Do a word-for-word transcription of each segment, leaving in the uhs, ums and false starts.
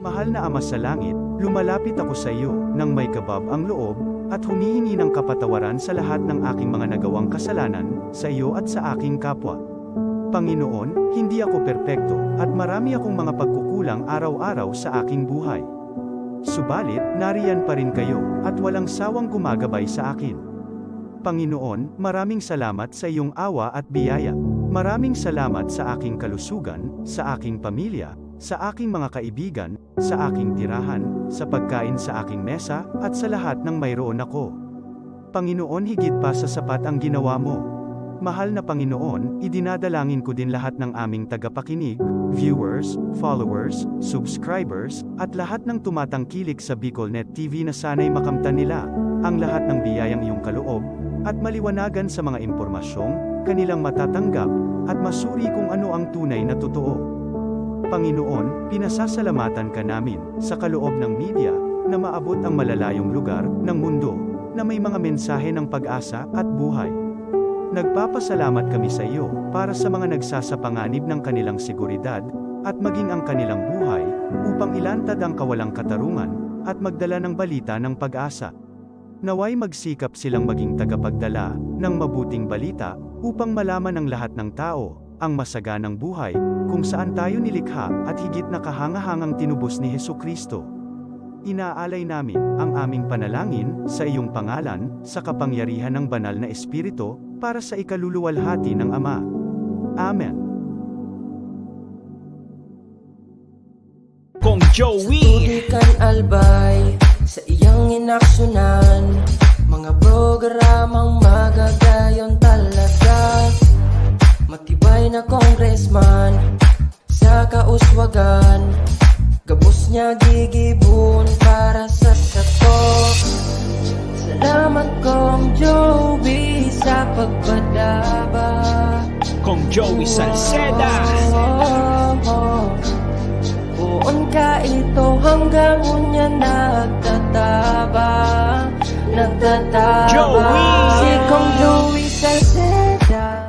Mahal na Ama sa Langit, lumalapit ako sa iyo nang may kabab ang loob at humihingi ng kapatawaran sa lahat ng aking mga nagawang kasalanan sa iyo at sa aking kapwa. Panginoon, hindi ako perpekto at marami akong mga pagkukulang araw-araw sa aking buhay. Subalit, nariyan pa rin kayo at walang sawang gumagabay sa akin. Panginoon, maraming salamat sa iyong awa at biyaya. Maraming salamat sa aking kalusugan, sa aking pamilya, sa aking mga kaibigan, sa aking tirahan, sa pagkain sa aking mesa, at sa lahat ng mayroon ako. Panginoon, higit pa sa sapat ang ginawa mo. Mahal na Panginoon, idinadalangin ko din lahat ng aming tagapakinig, viewers, followers, subscribers, at lahat ng tumatangkilik sa BicolNet T V na sana'y makamtan nila ang lahat ng biyayang iyong kaloob at maliwanagan sa mga impormasyong kanilang matatanggap at masuri kung ano ang tunay na totoo. Panginoon, pinasasalamatan ka namin sa kaloob ng media na maabot ang malalayong lugar ng mundo na may mga mensahe ng pag-asa at buhay. Nagpapasalamat kami sa iyo para sa mga nagsasapanganib ng kanilang seguridad at maging ang kanilang buhay upang ilantad ang kawalang katarungan at magdala ng balita ng pag-asa. Naway magsikap silang maging tagapagdala ng mabuting balita upang malaman ng lahat ng tao ang masaganang buhay kung saan tayo nilikha at higit na kahangahangang tinubos ni Jesu-Cristo. Inaalay namin ang aming panalangin sa iyong pangalan, sa kapangyarihan ng Banal na Espiritu, para sa ikaluluwalhati ng Ama. Amen. Kong Joey. Sa tubig kan Albay, sa iyang inaksyonan, mga programang magagayon talaga. Matibay na congressman, sa kauswagan, gabos niya gigibon para sa sato. Salamat, Kong Joey, sa pagpadaba. Kong Joey Salceda. Poon ka ito hanggang unya nagtataba, nagtataba. Joey! Si Kong Joey Salceda.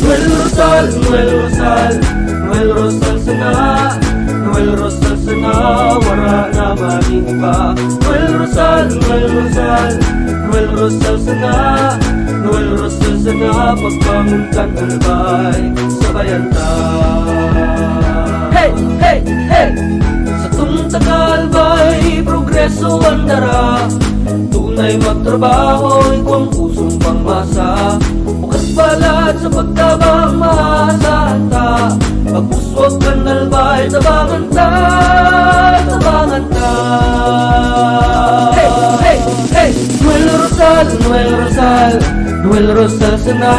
Noel Rosal, Noel Rosal, Noel Rosal sana, Noel Rosal sana, wara na man iba. Noel Rosal, Noel Rosal, Noel Rosal sana, Noel Rosal sana, pagbangon kan Albay, sabayan ta. Hey, hey, hey! Satong taga-Albay, progreso an dara. Tunay magtrabaho, igwang pusong pangmasa. Bukas balat sa pagtabang, maasahan ta. Pag-uswag kan Albay, tabangan ta, tabangan ta. Hey, hey, hey! Noel Rosal, Noel Rosal, Noel Rosal sana,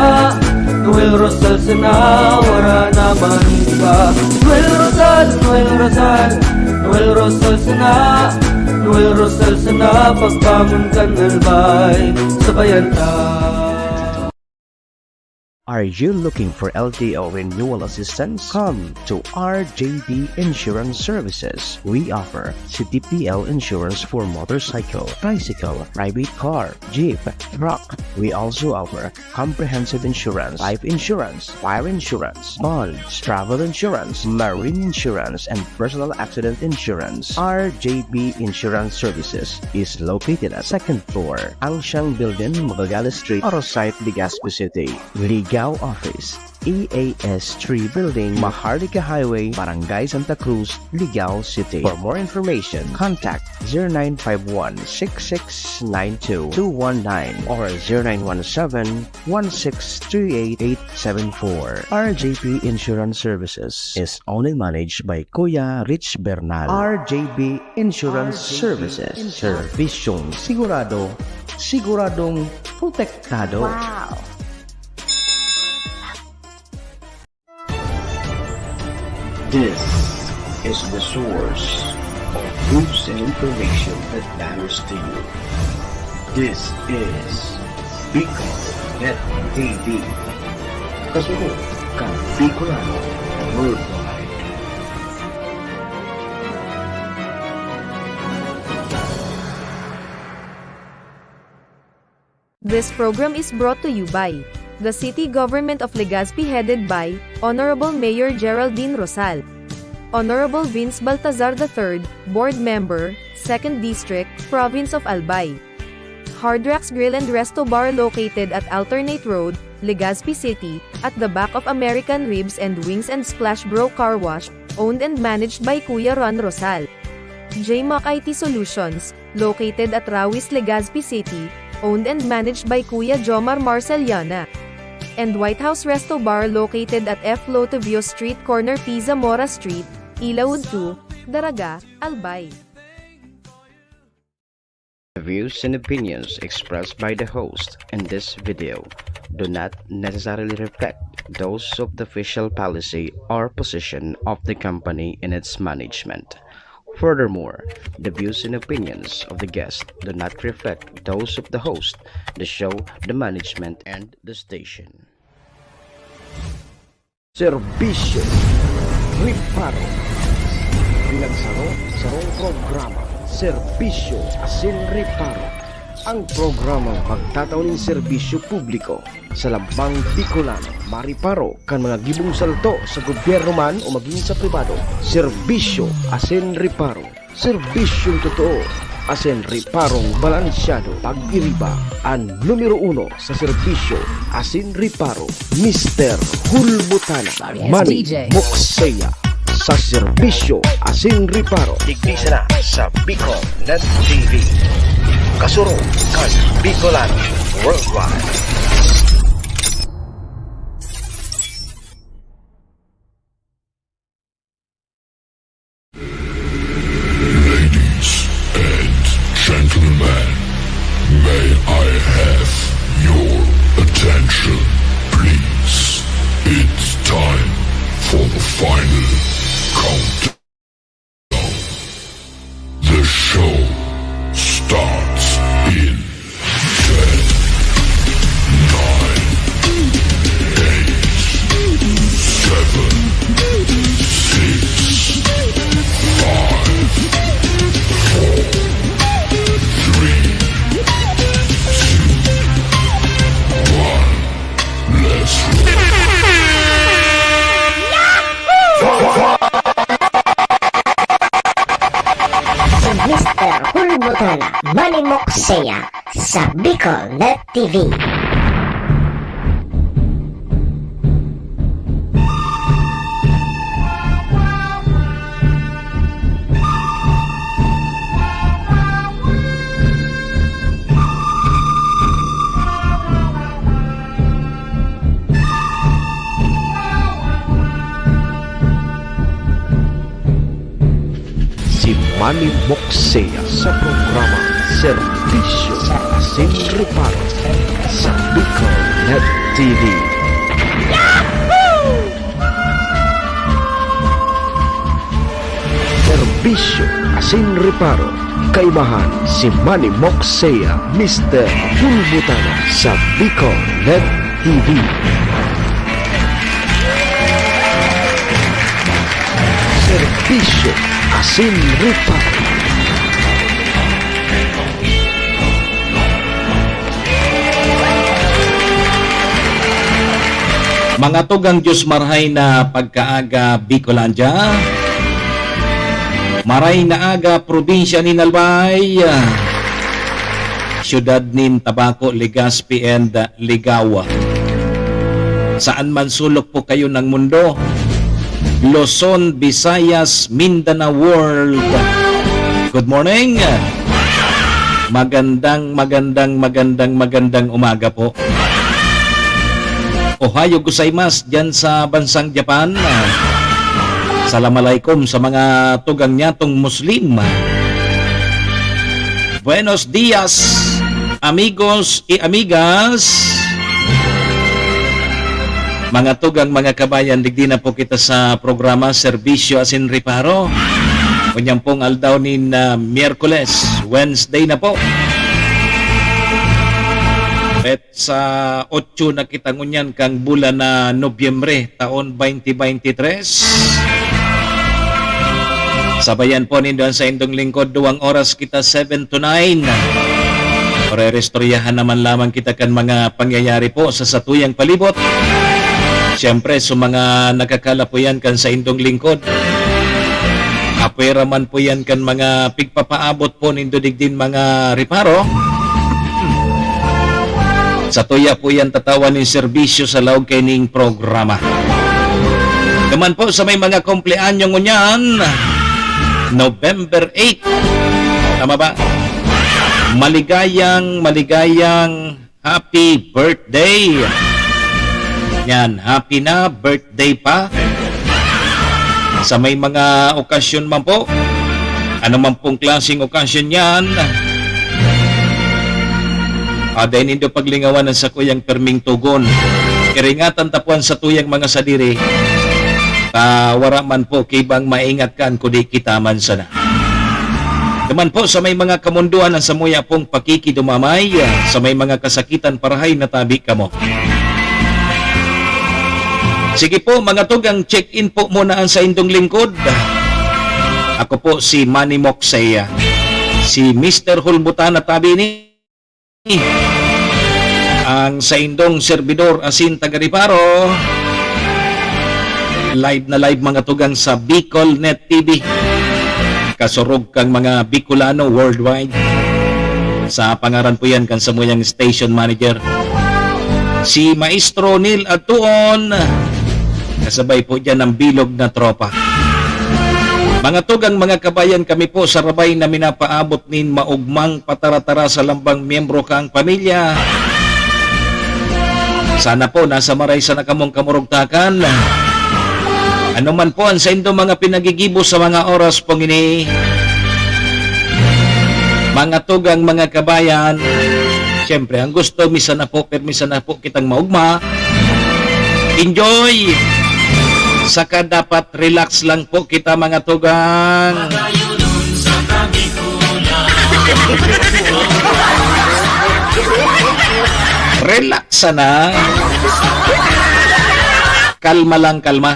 Noel Rosal sana, wara na man iba. Noel Rosal, Noel Rosal, Noel Rosal sana, Noel Rosal sana, pagbangon kan Albay, sabayan ta. Are you looking for L T O renewal assistance? Come to R J B Insurance Services. We offer C T P L insurance for motorcycle, tricycle, private car, jeep, truck. We also offer comprehensive insurance, life insurance, fire insurance, bonds, travel insurance, marine insurance, and personal accident insurance. R J B Insurance Services is located at second floor, Angsiang Building, Magallanes Street, Oro Site, Legazpi City. Ligao Office, E A S three Building, Maharlika Highway, Barangay Santa Cruz, Ligao City. For more information, contact zero nine five one, six six nine two, two one nine or zero nine one seven, one six three eight, eight seven four. R J P Insurance Services is only managed by Kuya Rich Bernal. R J B Insurance Services. Serbisyong sigurado, siguradong protektado. Wow! This is the source of news and information that matters to you. This is Bicol Net T V. Kasunod kan Bicolano Worldwide. This program is brought to you by the City Government of Legazpi, headed by Honorable Mayor Geraldine Rosal, Honorable Vince Baltazar the third, Board Member, Second District, Province of Albay. Hard Rocks Grill and Resto Bar, located at Alternate Road, Legazpi City, at the back of American Ribs and Wings and Splash Bro Car Wash, owned and managed by Kuya Ron Rosal. J Mac I T Solutions, located at Rawis, Legazpi City, owned and managed by Kuya Jomar Marceliana. And White House Resto Bar, located at F Lotovio Street, corner P Zamora Street, Ilaud two, Daraga, Albay. The views and opinions expressed by the host in this video do not necessarily reflect those of the official policy or position of the company and its management. Furthermore, the views and opinions of the guest do not reflect those of the host, the show, the management, and the station. Serbisyo Reparo. Pinagsaro, sarong programa, Serbisyo asin Reparo. Ang programang magtatao nin serbisyo publiko sa lambang Bicolano, mareparo kan mga gibong salto sa gobyerno man o magin sa pribado. Serbisyo asin Reparo. Serbisyong totoo asin reparong balansyado. Pag-iriba, an numero uno sa serbisyo asin reparo, Mister Hulbutana. Manny Mokseya sa serbisyo asin reparo. Digdi sana sa Bicol Net T V. Kasurog kan Bicolano Worldwide. Ladies and gentlemen, may I have your attention, please? It's time for the final countdown. The show starts in ten, nine, eight, seven, six, five, four, three, two, one. Let's roll. Si Mister Hulbutana, Manny Mokseya, sa Bicol Net T V. Si Manny Mokseya sa programa Serbisyo asin Reparo sa Bicol Net T V. Serbisyo asin Reparo, kaibahan si Manny Mokseya, Mister Hulbutana sa Bicol Net T V. Serbisyo asin reparo. Mga tugang, Diyos marhay na pagkaaga, Bicolandia. Maray na aga, probinsya nin Albay, syudad nin Tabaco, Legazpi, and Ligao. Saan man sulok po kayo ng mundo, Luzon, Visayas, Mindanao World. Good morning. Magandang, magandang, magandang, magandang umaga po. Ohayo gozaimasu diyan sa bansang Japan. Salam alaikum sa mga tugang nyatong Muslim. Buenos dias, amigos y amigas. Mga tugang, mga kabayan, digdi na po kita sa programa Serbisyo asin Reparo. Unyang pong aldaw nin, ah, Miyerkules, Wednesday na po. Petsa otso na kita ngunyan kan bulan na Nobyembre, taon twenty twenty-three. Sabayan po nindo an saindong lingkod, duwang oras kita, seven to nine. Parerestoryahan naman lamang kita kan mga pangyayari po sa satuyang palibot. Siyempre, sa mga nakakalapuyan kan saindong lingkod, apwera man po yan kan mga pigpapaabot po nindo digdin mga reparo. Satuya po yan tatawan nin serbisyo sa laog kaining programa. Naman po sa may mga kumpleanyo ngunyan, November eight. Tama ba? Maligayang, maligayang happy birthday. Yan, happy na birthday pa. Sa may mga okasyon man po, ano man pong klaseng okasyon yan, ah, dai nindo paglingawan ang sakuyang perming tugon. Iringatan ta po an satuyang mga sadiri, ta wara man po kibang maingat kan kudi kita man sana. Naman po sa may mga kamundoan ang samuya pong pakikidumamay, sa may mga kasakitan, parahay na tabi kamo. Sige po, mga tugang, check-in po muna ang saindong lingkod. Ako po si Manny Moksey, si Mister Hulbutan na tabi ni ang saindong servidor asin taga-reparo. Live na live, mga tugang, sa Bicol Net T V. Kasurog kang mga Bicolano worldwide. Sa pangaran po yan kan samuyang station manager, si Maestro Neil Adtuon. Kasabay po dyan ang bilog na tropa. Mga tugang, mga kabayan, kami po sa Rabay na minapaabot nin maugmang pataratara sa lambang miyembro kang pamilya. Sana po nasa maray sana kamong kamurugtakan. Ano man po ang saindo mga pinagigibo sa mga oras pong ini, mga tugang, mga kabayan, siyempre, ang gusto, misa na po, pero misa na po kitang maugma. Enjoy! Saka dapat relax lang po kita, mga tugang. Relax sana. Kalma lang, kalma.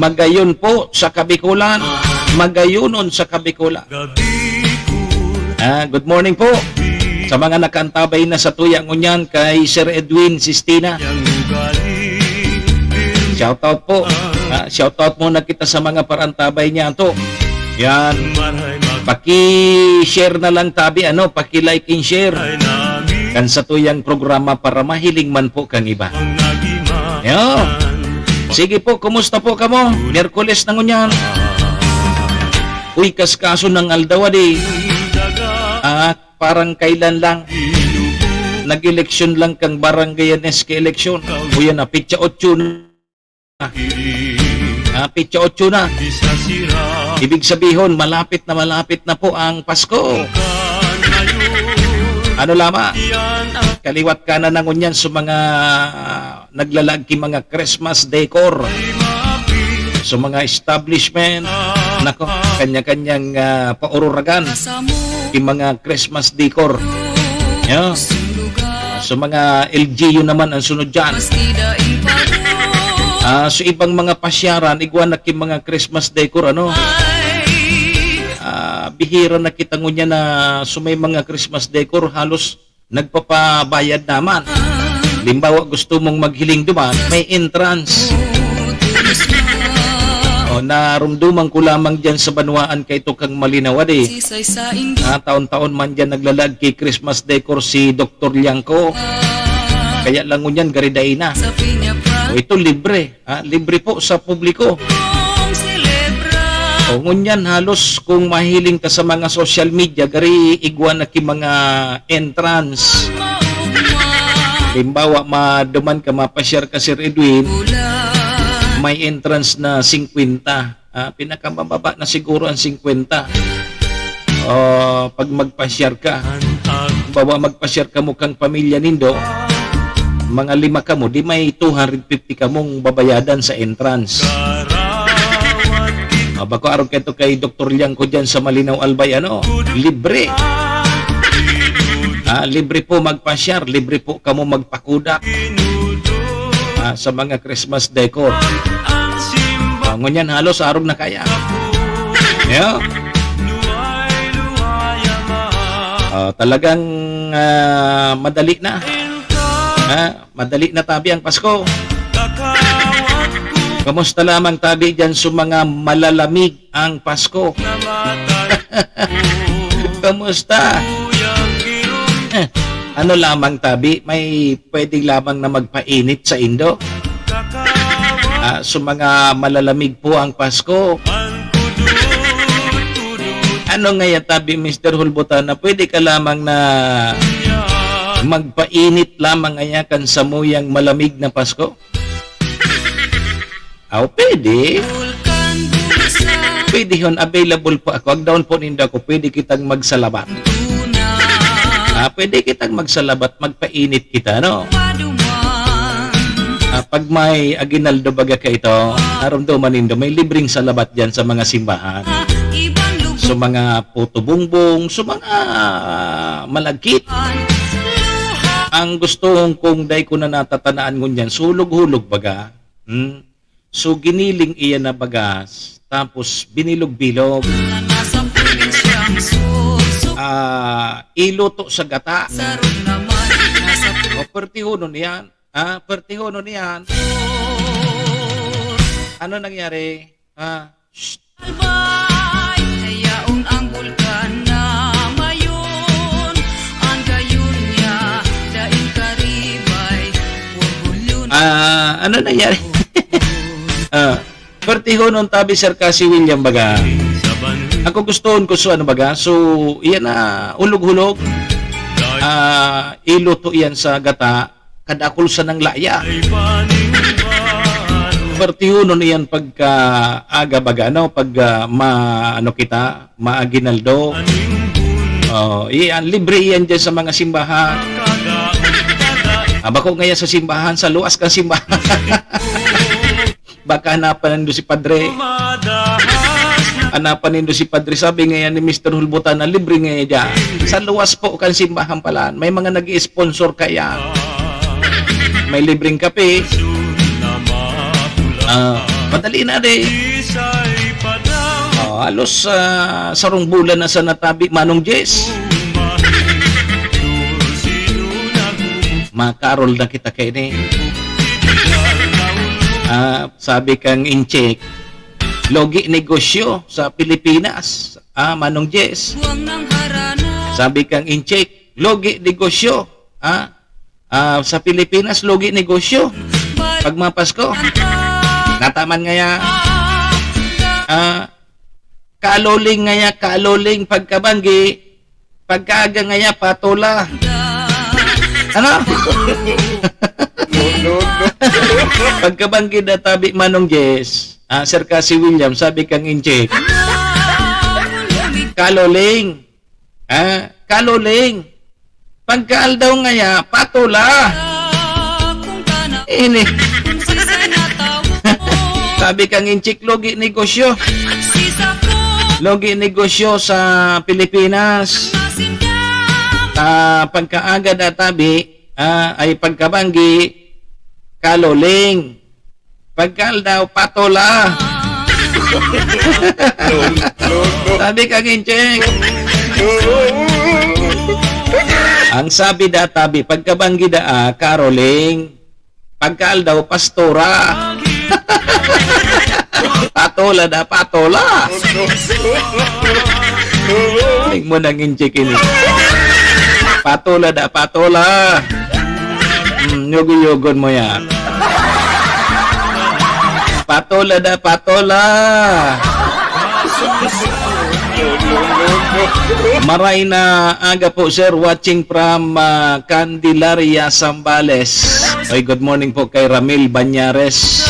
Magayon po sa Kabikulan. Magayonon sa Kabikulan. Ah, good morning po sa mga nakaantabay na sa tuya ngunyan kay Sir Edwin Sistina. Shoutout po. Ah, shoutout muna kita sa mga parantabay niya to. Yan. Paki-share na lang tabi, ano, paki-like and share kan sa tuyang programa para mahiling man po kang iba. Yo. Sige po, kumusta po kamo? Miyerkules na ngunyan. Uy, kaskaso ng aldaw, adi. Ah, parang kailan lang. Nag-eleksyon lang kang barangay, yan, S K eleksyon. O yan na, pitsa otso na. Ah, pitsa otso na. Ibig sabihon, malapit na malapit na po ang Pasko. Ano lamang? Kaliwat kanan na ngunyan sa mga naglalag ki mga Christmas decor. So, mga establishment, nako, kanya-kanyang, ah, paururagan. Ki mga Christmas decor. Yeah. So, mga L G U naman ang sunod dyan. Ah, so, ibang mga pasyaran, igwa na ki mga Christmas decor, ano? Ah, bihira na kita ngunyan na so may mga Christmas decor, halos nagpapabayad naman. Limbawa, gusto mong maghiling duman, may entrance. O, narumduman ko lamang dyan sa banwaan kay Tukang Malinaw, adi. Ah, taon-taon man dyan naglalag ki Christmas decor si Doktor Liangco. Kaya lang ngunyan, gari dai na. O, ito libre. Ah, libre po sa publiko. O, ngunyan halos kung mahiling ka sa mga social media, gari igwa na ki mga entrance. Halimbawa, maduman ka, mapashare ka, Sir Edwin, may entrance na singkwenta. Ah, pinakamababa na siguro ang singkwenta. O, pag magpa-share ka, halimbawa, magpa-share kamo kang pamilya nindo, mga lima kamo, di may two hundred fifty kamong babayadan sa entrance. Ah, bako arog kaito kay Doktor Liangco dyan sa Malinaw, Albay, ano? Libre. Ah, libre po magpa-share, libre po kamo magpakudak. Ah, sa mga Christmas decor. Ah, ngunyan halos arog na kaya. Yeah. Ah, talagang, ah, madali na. Ha? Madali na tabi ang Pasko. Kamusta lamang tabi diyan sa mga malalamig ang Pasko? Kamusta? Eh, ano lamang tabi? May pwede lamang na magpainit sa indo? Ah, sa mga malalamig po ang Pasko. Ano ngaya tabi, Mister Hulbutan, na pwede ka lamang na magpainit lamang ngaya kan samuyang malamig na Pasko? Aw, pwede. Pwede yun, available po ako. Agdaon po nindo ako, pwede kitang magsalabat. Ah, pwede kitang magsalabat, magpainit kita, no? Ah, pag may aguinaldo baga ka ito, narumduman nindo, may libreng salabat dyan sa mga simbahan. Sa mga puto bongbong, sa mga malagkit. Ang gusto kong dai ko na natatanaan ngunyan, sulog-hulog baga. Hmm? So, giniling iyan na bagas, tapos binilog-bilog. Ah, iluto sa gata. O, pertihonon iyan. Ah, pertihonon iyan. Ano nangyari? Ah, shh. Albay, nayaon ang bulkan na mayon. Ang gayon niya, daing karibay, orgulyo na. Ah, ano nangyari? Ah, pertihonon tabi, Sir Cassie William, baga. Ako gustoon ko, so ano baga? So, iyan na, hulog-hulog. Ah, iluto iyan sa gata. Kadakul sa nang laya. Pertihonon iyan pagka aga baga, ano, pag, ah, ma-, ano kita, maaguinaldo. Oh, iyan, libre iyan dyan sa mga simbahan. Ah, bako ngaya sa simbahan, sa luwas kan simbahan. Baka hanapan nindo si padre. Hanapan nindo si padre. Sabi ngaya ni Mister Hulbutan na libre ngaya dyan. Sa luwas po kan simbahan pala, may mga nag-i-sponsor kaya. May libreng kape. Ah, madali na di. Oh, halos, ah, sarong bulan na sa natabi, Manong Jess. Makarol na kita kaini. Ah, sabi kang Inchik, logi negosyo sa Pilipinas. Ah, Manong Jess. Sabi kang Inchik, logi negosyo. Ah, ah, sa Pilipinas, logi negosyo. Pag mapasko, nataman ngaya. Ah, kaloling ngaya, kaloling pagkabanggi. Pagkaaga ngaya, patola. Ano? Pagkabanggi na tabi, Manong Jess, ah, Sir Cassie William, sabi kang Inchik. Kaloling. Ah, kaloling. Pagkaaldaw ngaya, patola. Ini. Sabi kang Inchik, logi negosyo. Logi negosyo sa Pilipinas. Ah, pagkaaga na tabi, ah, ay pagkabanggi, kaloling. Pagkaaldaw, patola. Sabi kang Inchik. Ang sabi da tabi, pagkabanggi da, ah, kaloling. Pagkaaldaw, pastora. Patola da, patola. Tingnan mo nang Inchik ini. Patola da, patola. Hmm, yugo-yugon mo yan. Patola da, patola. Maray na aga po, sir. Watching from, ah, Candelaria, Zambales. Oy, good morning po kay Ramil Banyares,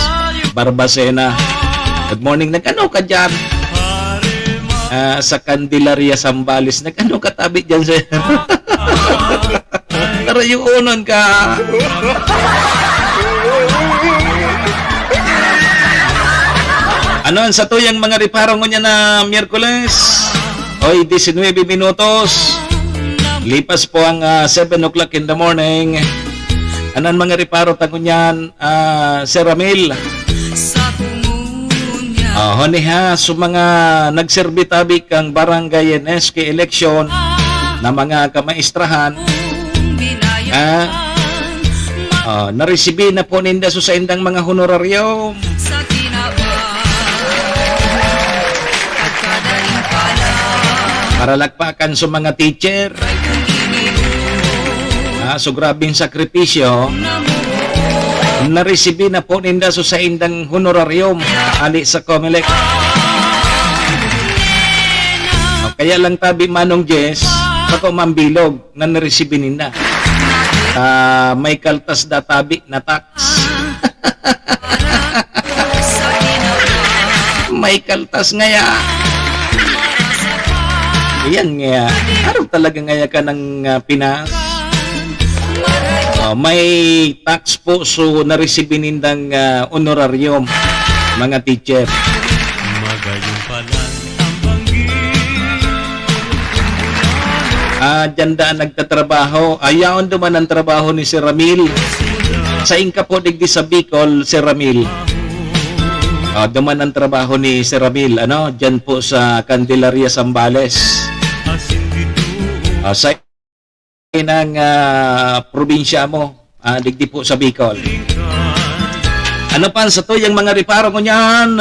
Barbacena. Good morning. Nag-ano ka dyan? Ah, sa Candelaria, Zambales. Nag-ano ka tabi dyan, sir? Karayuonon ka. Ano ang satuyang mga reparo ngunyan na Miyerkules? Oy, disinwebe minutos. Lipas po ang, ah, seven o'clock in the morning. Ano ang mga reparo ta ngunyan, ah, Sir Ramil? Sa tungo niya. Ah, honi ha, sa mga nagserbi tabi kang barangay and S K election, na mga kamaistrahan, ah, ah, naresibi na po ninda sa saindang mga honoraryo. Paralakpakan sa mga teacher. Ah, so grabing sakripisyo. Naresibi na po ninda sa saindang honorarium ali sa Comelec. O, kaya lang tabi, Manong Jess, bako mambilog na naresibi ninda. Ah, may kaltas da tabi na tax. May kaltas ngaya. Iyan ngaya. Araw talaga ngaya ka ng, ah, Pinas. Oh, may tax po, so naresibi nindang, ah, honorarium, mga teacher. Magayon pa lang ang banggi. Ah, diyan daan nagtatrabaho. Ayaon duman ang trabaho ni Sir Ramil. Sa ingka po digdi sa Bicol, Sir Ramil. Ah, duman ang trabaho ni Sir Ramil, ano? Diyan po sa Candelaria, Zambales. Ah, sa inang, ah, probinsya mo, ah, digdi po sa Bicol. Ano pa ang satuyang mga reparo ngunyan?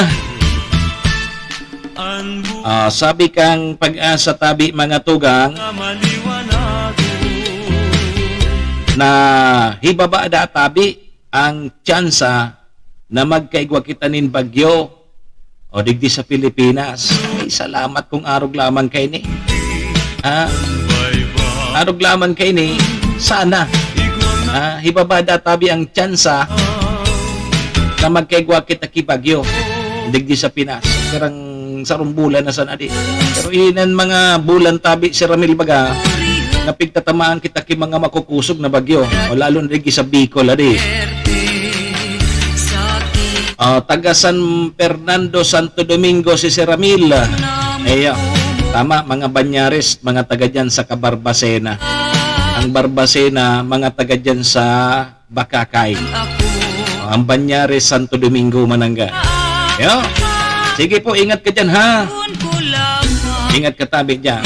Ah, sabi kang Pag-asa tabi, mga tugang, na hibaba da tabi ang tsansa na magkaigwa kita nin bagyo o digdi sa Pilipinas. Ay, salamat kung arog lamang kaini. Ha? Arog lamang kaini, sana. Ha? Hibaba da tabi ang tsansa na magkaigwa kita ki bagyo digdi sa Pinas. Karang sarong bulan na sana di. Pero inan mga bulan tabi, Sir Ramil, baga, napigtatamaan kita ki mga makukosog na bagyo. O lalo na digdi sa Bicol, adi. Ah, taga San Fernando, Santo Domingo si Sir Ramil. Eyo, tama, mga Banyares, mga taga dyan sa Barbacena. Ang Barbacena, mga taga dyan sa Bacacay. Ang Banyares, Santo Domingo, Mananga. Yo. Sige po, ingat ka dyan, ha? Ingat ka tabi dyan.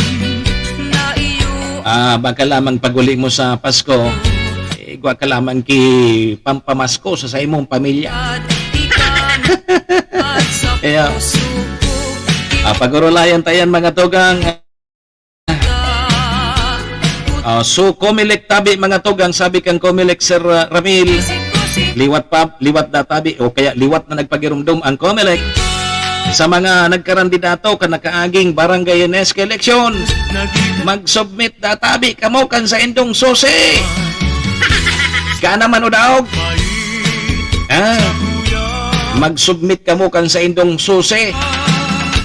Ah, baka lamang pag-uli mo sa Pasko, eh, igwa ka lamang ki pampamasko sa, sa imong pamilya. Kaya, ah, pag-urulayan tayan, mga tugang. Ah, so, Comelec tabi, mga tugang, sabi kang Comelec, Sir, ah, Ramil, liwat pa, liwat da tabi, o kaya liwat na nagpagirumdom ang Comelec sa mga nagkarandidato kan nakaaging barangay N S K eleksyon. Mag-submit da tabi kamo kan saindong susi. Ka naman o daog. Ah, mag-submit kamo kan saindong susi.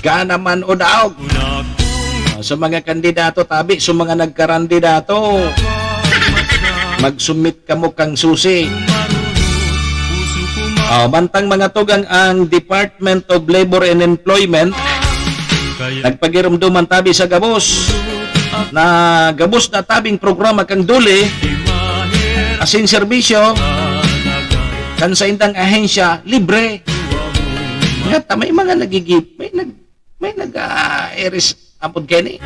Ka naman o daog. Ah, sa mga kandidato, tabi, sa mga nagkarandidato, mag-submit kamo kang susi. Ah, bantang mga tugang, ang Department of Labor and Employment, nagpagirumduman tabi sa gabos na gabos na tabing programa kang DOLE, asin serbisyo, kan saindang ahensya, libre. Nga ta, may mga nagigip, may nag-, may nag-a-, iris, apod kaini.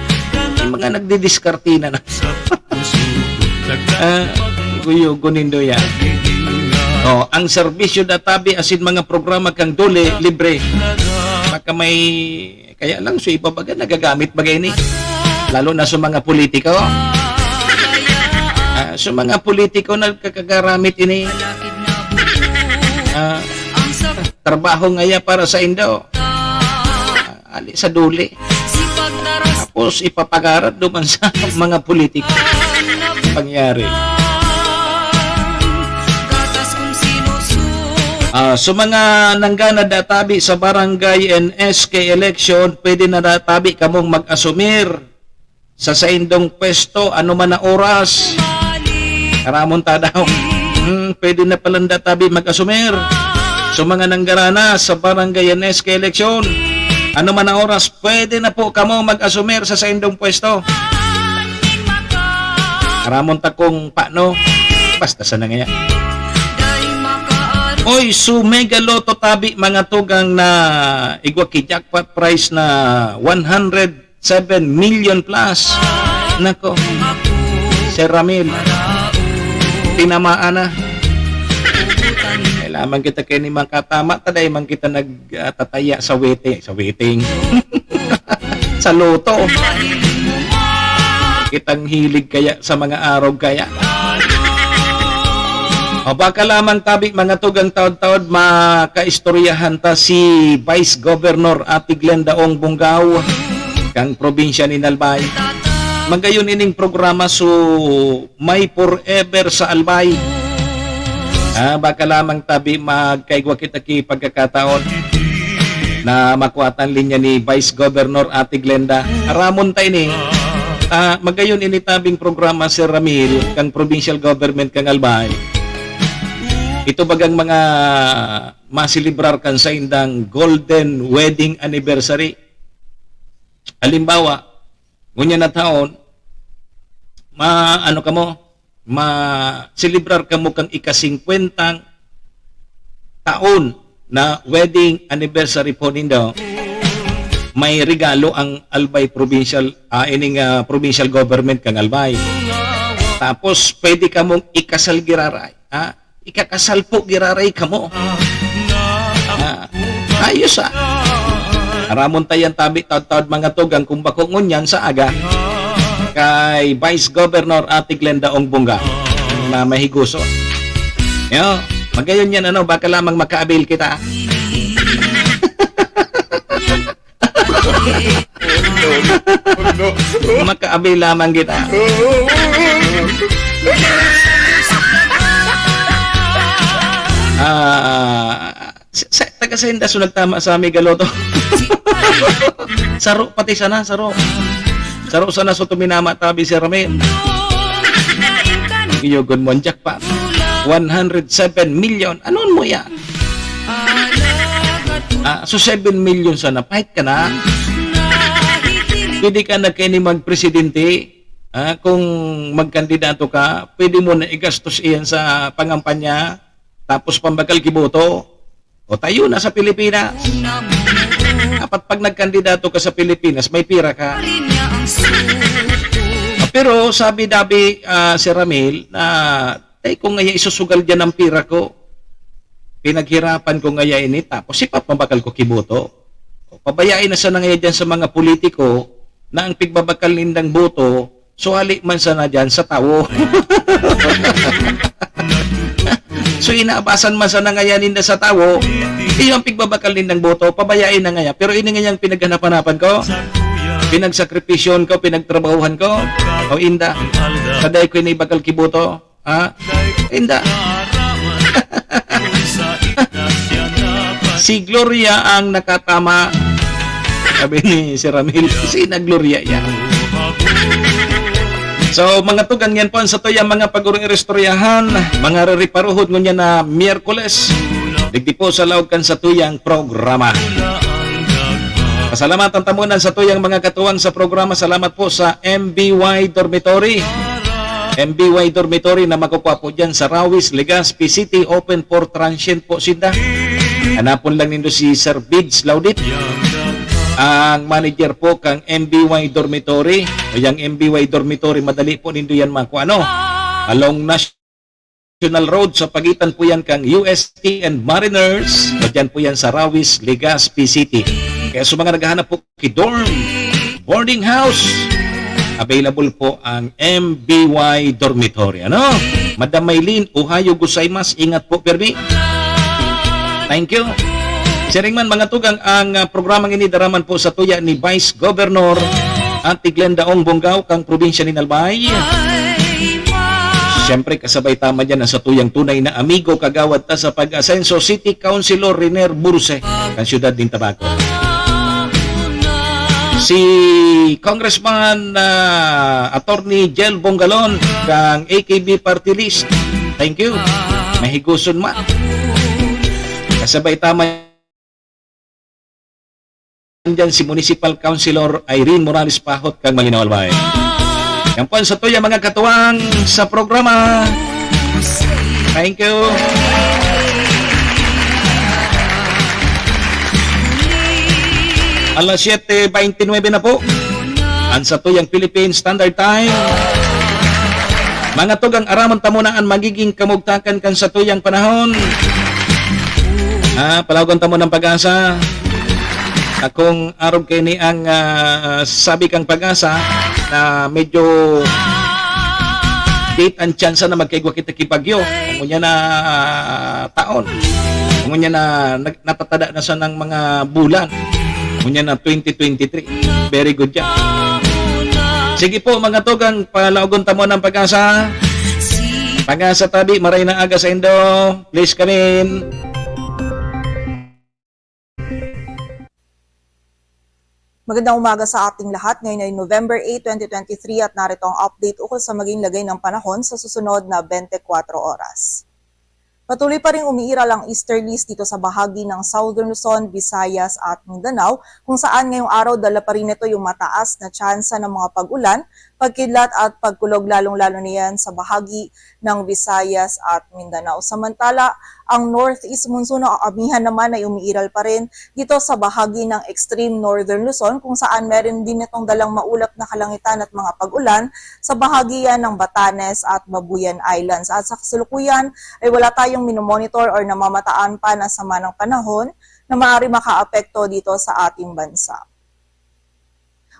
May mga nagdidiskartina na. Ah, guyo, gunindo yan. Oh, ang serbisyo da tabi asin mga programa kang DOLE, libre. Baka may, kaya lang, so iba baga, nagagamit baga ini. Lalo na sa mga politiko. Ah, sa mga politiko, nagkakagaramit ini. Ah, trabaho ngaya para sa indo. Ah, ali sa DOLE. Tapos ipapangarap duman sa mga politiko. Pangyari. Ah, so mga nanggana da tabi sa barangay N S K election, pwede na da tabi kamong mag-asumir sa saindong pwesto, ano man na oras. Karamon ta daw. Hmm, pwede na palan da tabi mag-asumir. So, mga nanggarana sa barangay N S K eleksyon, ano man na oras, pwede na po kamo mag-asumir sa saindong pwesto. Karamon ta kung paano. Basta sana ngaya. Oy, so Mega Lotto tabi, mga tugang, na igwa ki jackpot prize na one hundred seven million plus. Nako, Sir Ramil, tinamaan na. Kailangan kita kaini makatama, ta dai man kita nag, ah, tataya sa waiting, sa waiting. Sa loto. Kitang hilig kaya sa mga arog kaya. O baka lamang tabi, mga tugang taod-taod, makaistoryahan ta si Vice Governor Ate Glenda Ong Bongao, kang probinsya ni Albay. Magayon ining programa, so may forever sa Albay. Ah, baka lamang tabi magkaigwa kita ki pagkakataon na makuha ta an linya ni Vice Governor Ate Glenda. Aramon ta ini. Ah, magayon ini tabing programa, Sir Ramil, kang provincial government kang Albay. Ito bagang mga maselebrar kan saindang golden wedding anniversary. Halimbawa, ngunyan na taon, ma-, ano kamo, ma-celebrar kamo kang ika-singkwentang taon na wedding anniversary po nindo. May regalo ang Albay Provincial, ah, ining, ah, provincial government kang Albay. Tapos, pwede kamong ikasal giraray. Ha? Ikakasal po giraray kamo. Ah, ayos, ah. Aramon ta yan tabi taod-taod, mga tugang, kung bako ngunyan sa aga. Kay Vice Governor Ate Glenda Ong Bongao na mahiguso. Yo, magayon yan, ano, baka lamang maka-avail kita. Maka-avail lamang kita. Ah, sa, sa, taga sainda so nagtama sa Miguel Lotto. Saro pati sana, saro. Saro sana so tuminama tabi, Sir Ramil. Iyo, good mo, jackpot. One hundred seven million. Anon mo yan? Ah, so seven million sana, pahit ka na. Pwede ka na kaini magpresidente. Ah, kung magkandidato ka, pwede mo na igastos iyan sa pangampanya, tapos pambakal ki boto. O tayo na sa Pilipinas. Dapat pag nagkandidato ka sa Pilipinas, may pira ka. Ah, pero sabi dabi, ah, Sir Ramil, na Tay ko ngaya isusugal diyan ang pira ko. Pinaghirapan ko ngaya ini, tapos ipapabakal ko ki boto. O, pabayain na sana ngaya diyan sa mga politiko na ang pigbabakal nindang boto, suhali man sana diyan sa tawo. So, inaabasan man sana ngaya ninda sa tawo, iyo ang pigbabakal nindang boto, pabayain na ngaya. Pero ini ngayang pinaghanapan-hanapan ko, pinagsakripisyon ko, pinagtrabahuhan ko, o inda, sa dai ko ini ibakal ki boto, Ha? Inda. Si Gloria ang nakatama. Sabi ni Sir Ramil, "Sina Gloria yan?" So, mga tugang, yan po ang satuyang mga pag-uri-istoryahan, mga ririparuhod ngunyan na Miyerkules. Digdi po sa laog kan satuyang programa. Pasalamatan ta muna sa tuyang mga katuwang sa programa. Salamat po sa M B Y Dormitory. M B Y Dormitory na makukuha po dyan sa Rawis, Legazpi City. Open for transient po sinda. Hanapon lang nindo si Sir Bids Laudit, ang manager po kang M B Y Dormitory. O yang M B Y Dormitory, madali po nindo yan makuha, no? Along National Road sa pagitan po yan kang U S T and Mariners. O dyan po yan sa Rawis, Legazpi City. Kaya sa mga naghahanap po ki dorm, boarding house, available po ang M B Y Dormitory. Ano? Madam Maylene, ohayo gozaimasu. Ingat po, pirmi. Thank you. Siring man, mga tugang, ang, ah, programang ini daraman po sa tuya ni Vice Governor Ate Glenda Ong Bongao, kang probinsya ni Albay. Siyempre, kasabay ta man dyan ang satuyang tunay na amigo, kagawad ta sa Pag-asenso, City Councilor Riner Burse, kan siyudad nin Tabaco. Si Congressman, ah, Attorney Jel Bongalon, kang A K B Party List. Thank you. Mahiguson man. Kasabay ta man dyan si Municipal Councilor Irene Morales Pahot, kang Malinao, Albay. Yan po ang satuyang mga katuwang sa programa. Thank you. Alas siyete beintinuebe na po. Ang satuyang Philippine Standard Time. Mga tugang, aramon ta muna an magiging kamugtakan kan satuyang panahon. Ah, palaogon ta muna an Pag-asa. Akong arog kay ni ang, ah, sabi kang Pag-asa na medyo date ang tsansa na magkaigwa kita ki bagyo. Ngunyan na, ah, taon. Ngunyan na nag-, natatada na sa ng mga bulan. Ngunyan na twenty twenty-three. Very good yan. Sige po, mga tugang, palaogon ta muna an Pag-asa. Pag-asa tabi, maray na aga sa indo. Please come in. Magandang umaga sa ating lahat. Ngayon ay November eight, twenty twenty-three, at narito ang update ukol sa maging lagay ng panahon sa susunod na twenty-four oras. Patuloy pa ring umiiral ang easterlies dito sa bahagi ng Southern Luzon, Visayas at Mindanao, kung saan ngayong araw dala pa rin ito yung mataas na tsansa ng mga pag-ulan, pagkidlat at pagkulog, lalong-lalo na yan sa bahagi ng Visayas at Mindanao. Samantala, ang northeast monsoon o amihan naman ay umiiral pa rin dito sa bahagi ng extreme northern Luzon, kung saan meron din itong dalang maulap na kalangitan at mga pag-ulan sa bahagi yan ng Batanes at Babuyan Islands. At sa kasalukuyan ay wala tayong minomonitor or namamataan pa na sama ng panahon na maaari makaapekto dito sa ating bansa.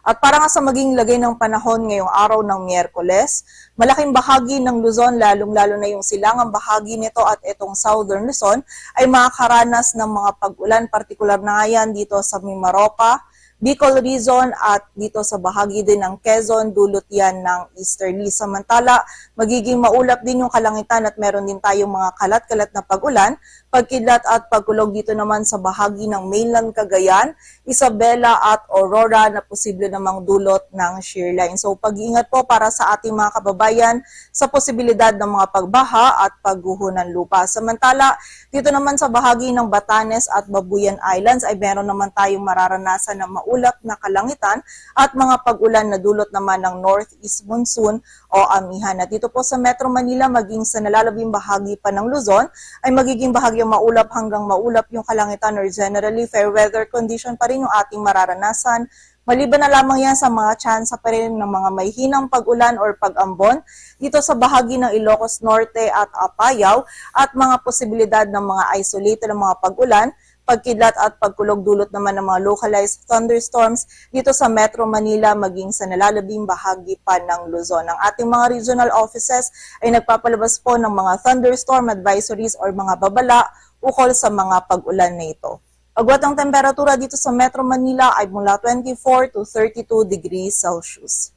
At para nga sa maging lagay ng panahon ngayong araw ng Miyerkules, malaking bahagi ng Luzon, lalong-lalo na yung silangang bahagi nito at itong Southern Luzon, ay makakaranas ng mga pag-ulan, partikular na nga yan dito sa Mimaropa, Bicol Region at dito sa bahagi din ng Quezon, dulot yan ng easterly. Samantala, magiging maulap din yung kalangitan at meron din tayong mga kalat-kalat na pag-ulan, pagkidlat at pagkulog dito naman sa bahagi ng mainland Cagayan, Isabela at Aurora na posible namang dulot ng shear line. So, pag-iingat po para sa ating mga kababayan sa posibilidad ng mga pagbaha at pagguho ng lupa. Samantala, dito naman sa bahagi ng Batanes at Babuyan Islands ay meron naman tayong mararanasan na maulap na kalangitan at mga pag-ulan na dulot naman ng northeast monsoon o amihan. At dito po sa Metro Manila, maging sa nalalabing bahagi pa ng Luzon, ay magiging bahagyong maulap hanggang maulap yung kalangitan or generally fair weather condition pa rin yung ating mararanasan. Maliban na lamang yan sa mga tsansa pa rin ng mga mahihinang pag-ulan or pag-ambon dito sa bahagi ng Ilocos Norte at Apayao at mga posibilidad ng mga isolated na mga pag-ulan, pagkidlat at pagkulog dulot naman ng mga localized thunderstorms dito sa Metro Manila maging sa nalalabing bahagi pa ng Luzon. Ang ating mga regional offices ay nagpapalabas po ng mga thunderstorm advisories or mga babala ukol sa mga pag-ulan na ito. Agwat ang temperatura dito sa Metro Manila ay mula twenty-four to thirty-two degrees Celsius.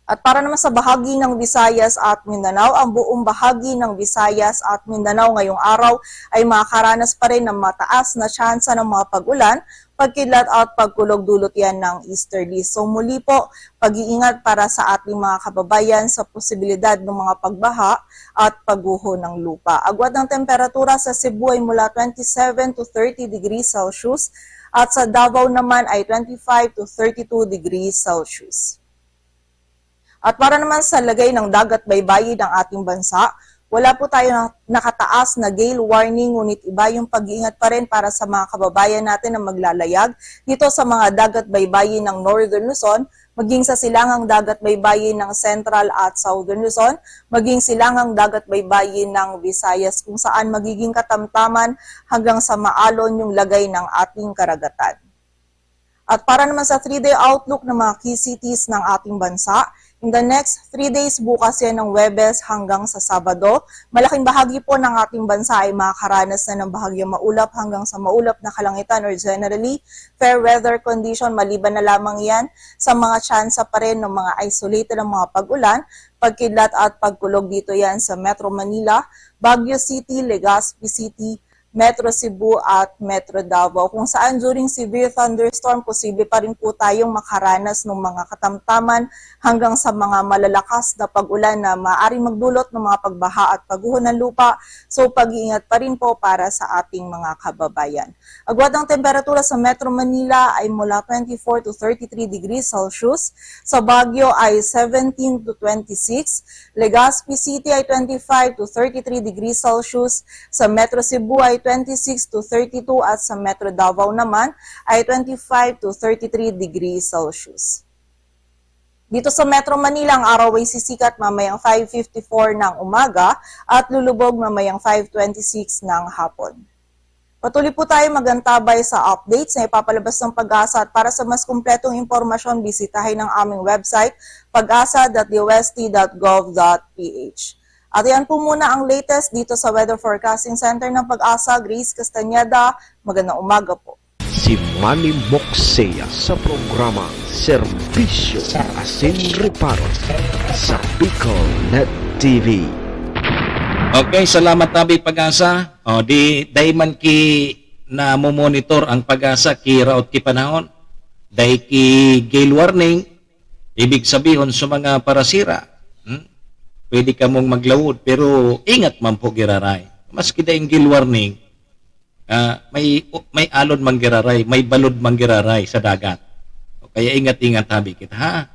At para naman sa bahagi ng Visayas at Mindanao, ang buong bahagi ng Visayas at Mindanao ngayong araw ay makakaranas pa rin ng mataas na tsansa ng mga pag-ulan, pagkidlat at pagkulog dulot yan ng easterly. So muli po, pag-iingat para sa ating mga kababayan sa posibilidad ng mga pagbaha at pagguho ng lupa. Agwat ng temperatura sa Cebu ay mula twenty-seven to thirty degrees Celsius at sa Davao naman ay twenty-five to thirty-two degrees Celsius. At para naman sa lagay ng dagat baybayin ng ating bansa, wala po tayo na nakataas na gale warning, ngunit iba yung pag-iingat pa rin para sa mga kababayan natin na maglalayag dito sa mga dagat baybayin ng Northern Luzon, maging sa silangang dagat baybayin ng Central at Southern Luzon, maging silangang dagat baybayin ng Visayas, kung saan magiging katamtaman hanggang sa maalon yung lagay ng ating karagatan. At para naman sa three-day outlook ng mga key cities ng ating bansa, in the next three days, bukas yan ng Webes hanggang sa Sabado, malaking bahagi po ng ating bansa ay makakaranas na ng bahagyang maulap hanggang sa maulap na kalangitan or generally fair weather condition, maliban na lamang yan sa mga tsansa pa rin ng mga isolated na mga pag-ulan, pagkidlat at pagkulog dito yan sa Metro Manila, Baguio City, Legazpi City, Metro Cebu at Metro Davao, kung saan during severe thunderstorm, posible pa rin po tayong makaranas ng mga katamtaman hanggang sa mga malalakas na pag-ulan na maaaring magdulot ng mga pagbaha at pagguho ng lupa. So, pag-iingat pa rin po para sa ating mga kababayan. Agwat ang temperatura sa Metro Manila ay mula twenty-four to thirty-three degrees Celsius, sa Baguio ay seventeen to twenty-six, Legazpi City ay twenty-five to thirty-three degrees Celsius, sa Metro Cebu ay twenty-six to thirty-two at sa Metro Davao naman ay twenty-five to thirty-three degrees Celsius. Dito sa Metro Manila, ang araw ay sisikat mamayang five fifty-four ng umaga at lulubog mamayang five twenty-six ng hapon. Patuloy po tayo magantabay sa updates na ipapalabas ng PAGASA, at para sa mas kumpletong impormasyon, bisitahin ang aming website, pagasa.dost.gov.ph. At yan po muna ang latest dito sa Weather Forecasting Center ng PAGASA. Grace Castañeda, magandang umaga po. Si Manny Moxea sa programa Serbisyo asin Reparo sa Bicol Net T V. Okay, salamat tabi PAGASA. O, di, dai man ki namomonitor ang PAGASA ki raot ki panahon. Dai ki gale warning, ibig sabihon sa mga parasira, hmm? Pwede kamong maglawod, pero ingat man po giraray. Maski daing gale warning, ah, may, may alon man giraray, may balod man giraray sa dagat. Kaya ingat-ingat tabi kita, ha?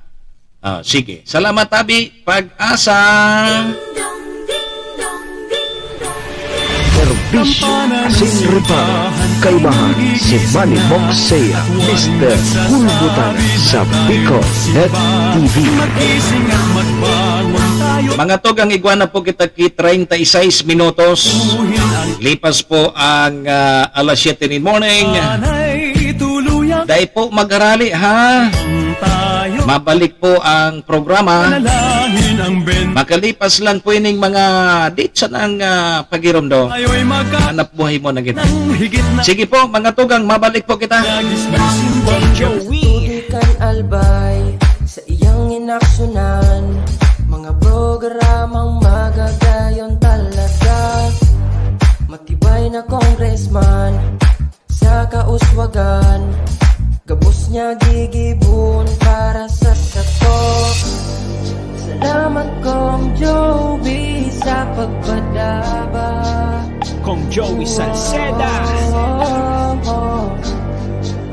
Ah, sige. Salamat tabi, PAGASA. Serbisyo asin reparo, kaibahan si Manny Moxea, Mister Kulbutan sa Bicol Net T V. Mga tugang, igwa na po kita ki treinta y seis minutos. Lipas po ang ah, alas siyete ni morning. Dai po magarali, ha? Mabalik po ang programa. Makalipas lang po ining mga di sanang ah, pagiromdom. Hanap buhay mo na kita. Sige po, mga tugang, mabalik po kita. Tubig kan albay sa iyang inaksyonan. Mga programang magagayon talaga. Matibay na congressman sa kauswagan. Gabos niya gigibon para sa sato. Salamat Kong Joey sa pagpadaba. Kong Joey Salceda.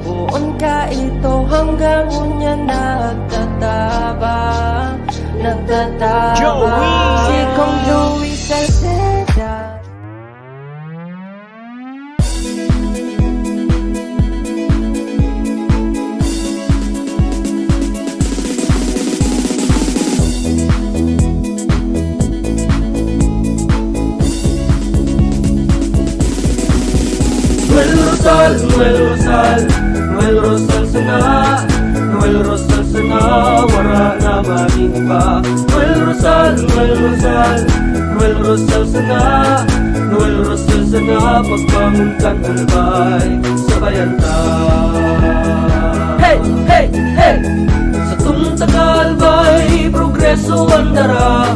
Poon ka ito hanggang unya nagtatabang, nagtatabang. Joey! Si Kong Joey Salceda. Noel Rosal, Noel Rosal, Noel Rosal sana, Noel Rosal sana, wara na maning iba. Noel Rosal, Noel Rosal, Noel Rosal sana, Noel Rosal sana, pagbangon kan albay, sabayan ta. Hey, hey, hey! Sa tong taga albay, progreso ang dara.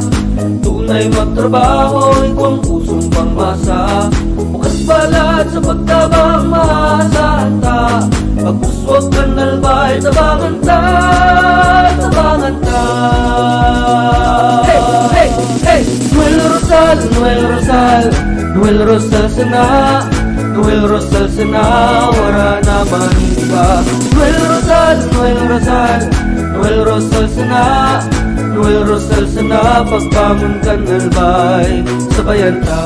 Tunay magtrabaho, igwang pusong pangmasa. Bukas palad sa pagtabang, maasahan ta. Pagpuswag kan albay, tabangan ta, tabangan ta. Hey, hey, hey! Noel Rosal, Noel Rosal, Noel Rosal sana, Noel Rosal sana, wara na maning iba. Noel Rosal, Noel Rosal, Noel Rosal sana, Noel Rosal sana, pagbangon kan albay, sabayan ta.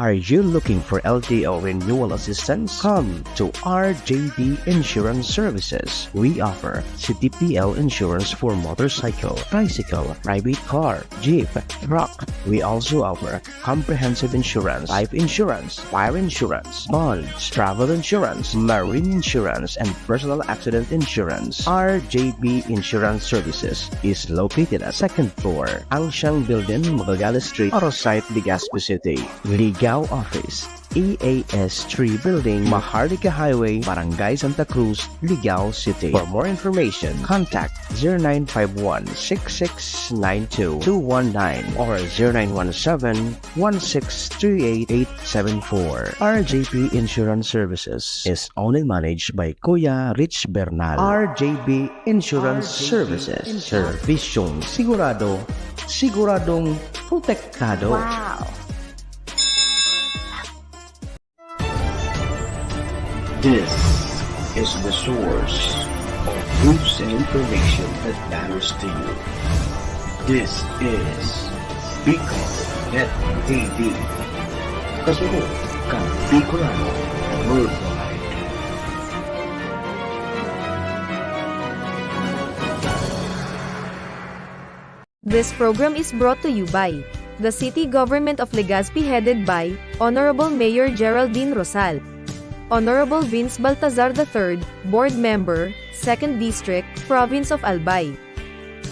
Are you looking for L T O renewal assistance? Come to R J B Insurance Services. We offer C T P L insurance for motorcycle, tricycle, private car, jeep, truck. We also offer comprehensive insurance, life insurance, fire insurance, bonds, travel insurance, marine insurance, and personal accident insurance. R J B Insurance Services is located at second floor, Angsiang Building, Magallanes Street, Arosite, Legazpi City. Ligao Office, E A S three Building, Maharlika Highway, Barangay Santa Cruz, Ligao City. For more information, contact zero nine five one, six six nine two, two one nine or zero nine one seven, one six three eight, eight seven four. R J P Insurance Services is owned and managed by Kuya Rich Bernal. R J P Insurance Services. Serbisyong sigurado, siguradong protektado. Wow! This is the source of news and information that matters to you. This is Bicol Net T V. Kasunod kan Bicolano Worldwide. This program is brought to you by the City Government of Legazpi, headed by Honorable Mayor Geraldine Rosal, Honorable Vince Baltazar the third, Board Member, Second District, Province of Albay.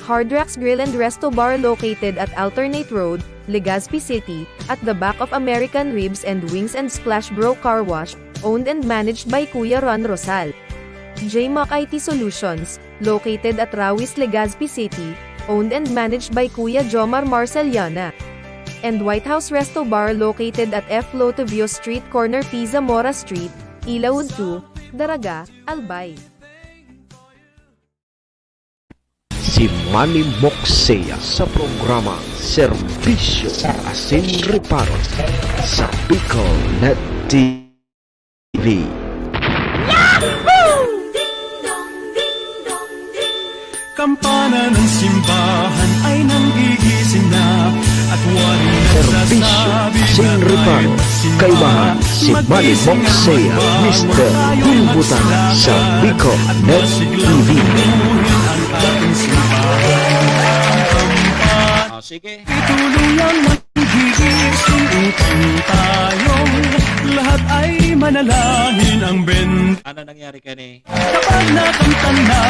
Hard Rocks Grill and Resto Bar, located at Alternate Road, Legazpi City, at the back of American Ribs and Wings and Splash Bro Car Wash, owned and managed by Kuya Ron Rosal. J Mac I T Solutions, located at Rawis, Legazpi City, owned and managed by Kuya Jomar Marceliana. And White House Resto Bar, located at F Lotovio Street, corner P Zamora Street, Ilaud two, Daraga, Albay. Si Manny Moksea sa programa Serbisyo Asin Reparo sa Bicol Net T V. Kampana ng simbahan ay nanggigising na at waring Serbisyo nagsasabi Asin na Reparo, tayo'y magsimba. kaibahan si Manny Magising na Moksea, magbangon Mister tayo Bulbutana na sa Bicol at Net masiglang T V. buhay ang ating simbahan. O, sige. Tuluyang nanggigising upang tayong lahat ay manalangin ang ben. Ano nangyari kani? Kapag nakamtan na,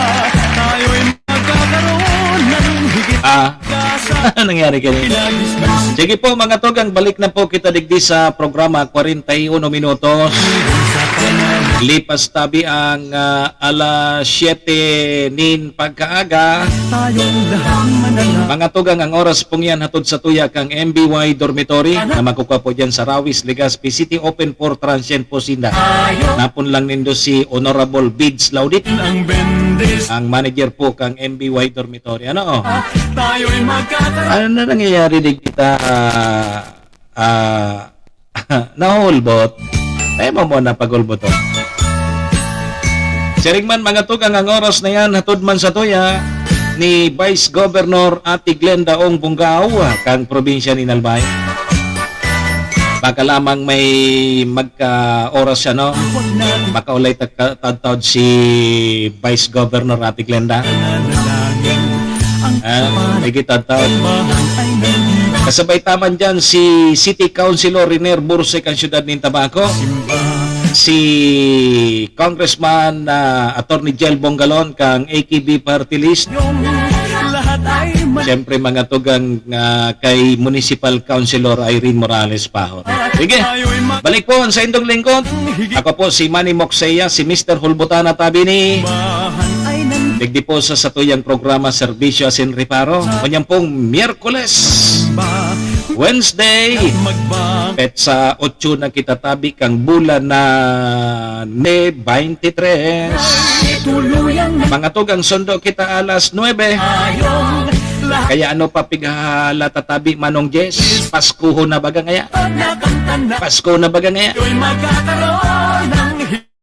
tayo'y magkakaroon ng higit Ah, sa ano nangyari kani? pinagismis. Sige po mga tugang, balik na po kita digdi sa programa kwarenta y uno minutos. Lipas tabi ang ah, alas siyete nin pagkaaga. Tayong lahat manalangin. Mga tugang, ang oras pong yan hatod sa tuya kang M B Y Dormitory na makukuha po dyan sa Rawis, Legazpi City. Open for transient po sinda. Napon lang nindo si Honorable Bids Laudit, Ang bendis, ang manager po kang M B Y Dormitory. Ano? tayo'y magkakaroon. Ano na nangyayari digdi ta? Ah, ah, nahulbot. Tayo mo muna pagulbot to. Siring man mga tugang, ang oras na yan, hatod man sa tuya ni Vice Governor Ate Glenda Ong Bungao, kang probinsya ni Albay. Baka lamang may magka-oras siya, no? Makaulay tagka- tadtad si Vice Governor Ate Glenda. Ah, may gitadtad. Kasabay taman dyan si City Councilor Riner Bursek, ang siyudad nin Tabaco. Si Congressman ah, Attorney Jel Bongalon kang A K B Party List. Lahat ay man- Siyempre, mga tugang ah, kay Municipal Councilor Irene Morales Pahon. Sige, balik po sa indong lingkod. Ako po si Manny Moksea, si Mister Hulbutana Tabini. Bahan ay nang Digdi po sa satuyang programa, Serbisyo Asin Reparo. Kanyang pong Miyerkules, ba Wednesday, magbang petsa otso na kita tabi kang bulan na May twenty-three. Tuluyang Mga tugang, sundo kita alas nuebe. tayong lahat Kaya ano pa pighalata tabi, Manong Jess? Pasko na baga ngaya? nakamtan na. Pasko na baga ngaya? Tayo'y magkakaroon ng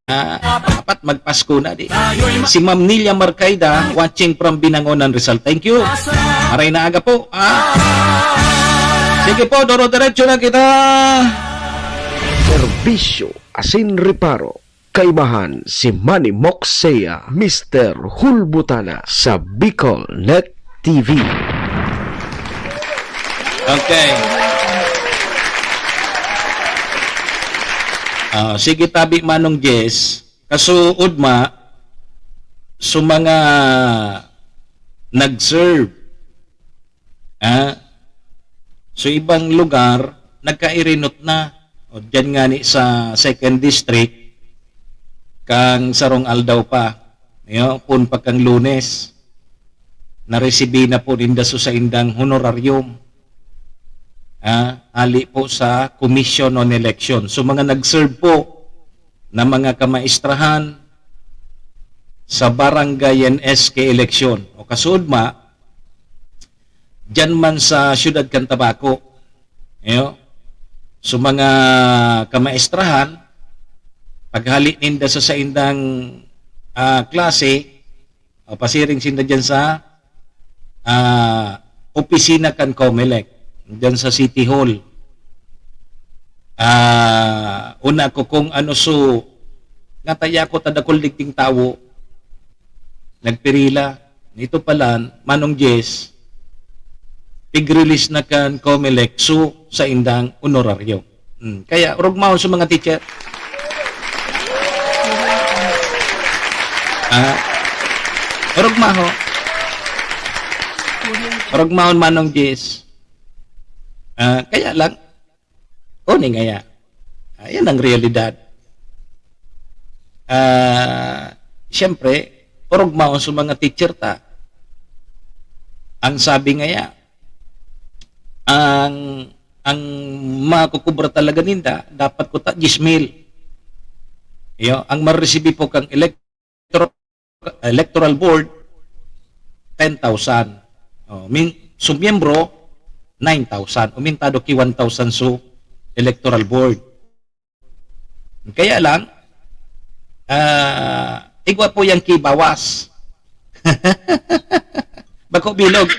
Ah, dapat magpasko na di. Tayo'y Si Ma'am Nilia Marcaida, watching from Binangonan, Rizal. Thank you. Maray na aga po. Ah. Sige po, doro-diretso na kita. Serbisyo Asin Reparo, kaibahan si Manny Moksea, Mister Hulbutana sa Bicol Net T V. Okay. Ah, sige tabi, Manong Jess. Kasuod ma, so mga nag-serve, ah, so ibang lugar, nagkairinot na. O dyan nga ni sa second district, kang sarong aldaw pa, yo, pun pa kang Lunes, naresibi na po ninda so saindang honorarium. Ah, ali po sa Commission on Election. So mga nag-serve po na mga kamaistrahan sa barangay and S K election. O kasuod ma, dyan man sa siyudad kan Tabaco. Yo. So mga kamaistrahan, paghali ninda sa saindang ah, klase, o pasiring sinda dyan sa ah, opisina kan Comelec, dyan sa City Hall. Ah, una ko kung ano so, nataya ko ta dakul digding tawo, nagpirila. Nito pala, Manong Jess, pig-release na kan Comelec su saindang honoraryo. Hmm, kaya, orog mahon sa mga teacher. Ah, orog mahon. Orog mahon, Manong Jis. Ah, kaya lang, o, ni ngaya. Ayan ang realidad. Ah, siyempre, orog mahon sa mga teacher ta. Ang sabi ngaya, ang, ang makukubra talaga ninda, dapat kuta diyes mil. Iyo, ang maresibi po kang electro-, electoral board, ten thousand. Oh, min-, su miyembro, nine thousand. Umintado ki one thousand su electoral board. Kaya lang, ah, igwa po yang kibawas. Bako bilog.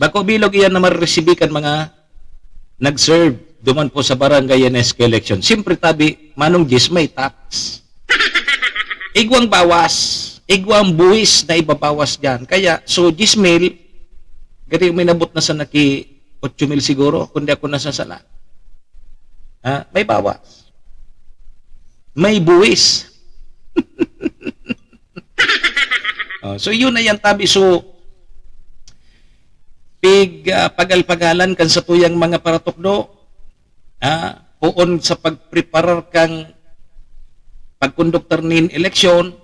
Bako bilog iyan na maresibi kan mga nag-serve duman po sa barangay N S K election. Siyempre, tabi, Manong Jis, may tax. Igwang bawas, igwang buwis na ibabawas diyan. Kaya, so, diyes mil, gari uminabot na sa naki otso mil siguro, kung di ako nasasala. Ha? May bawas. May buwis. Oh, so, yun na yan, tabi. So, pig, ah, pagal-pagalan kan satuyang mga paratukdo, ah, poon sa pagpreparar kang pagkonduktar nin eleksyon,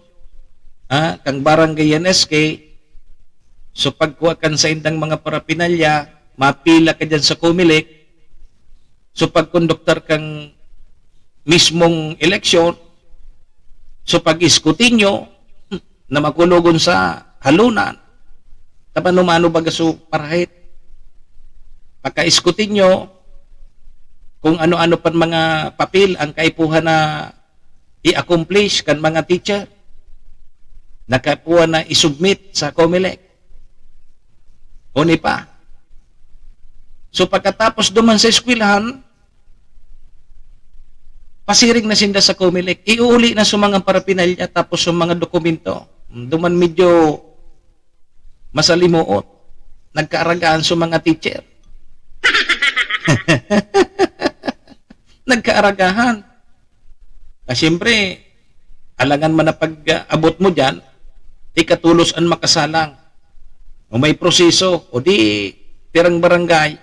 ah, kang barangay N S K, so pagkuha kan saindang mga parapinalya, mapila ka diyan sa Comelec, so pagkonduktar kang mismong eleksyon, so pag-iskutinyo, na makulogon sa halunan. Tabanumano baga so parahit. Pagkaiskutinyo kung ano-ano pan mga papel ang kaipuhan na i-accomplish kan mga teacher, na kaipuhan na i-submit sa Comelec. Oni pa. So, pagkatapos duman sa eskwelahan, pasiring na sinda sa Comelec. Iuuli na sa mga parapinalya, tapos sa mga dokumento. Duman medyo masalimuot. Nagkaaragahan sa mga teacher. Nagkaaragahan. Ah, siyempre, alangan man na pag-abot mo diyan, ikatulos an makasalang. O may proseso, o di, pirang barangay,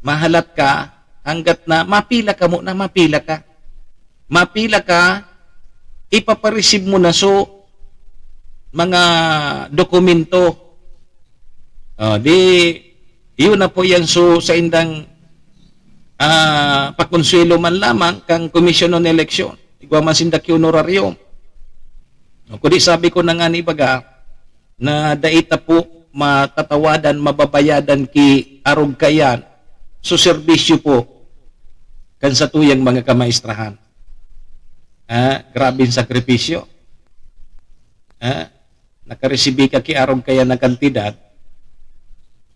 mahalat ka, hanggat na mapila ka muna, mapila ka. Mapila ka, ipapareceive mo na so mga dokumento. Ah, di, iyon na po yan so saindang, ah, pakonsuelo man lamang kang Komisyon ng Eleksyon. Igwa man sinda ki honorarium. Kundi sabi ko na nga ni baga, na dai ta po matatawadan, mababayadan ki arog kayan, so serbisyo po kan satuyang mga kamaistrahan. Ah, grabeng sakripisyo. Ah, nakaresibi ka ki arog kayan na kantidad.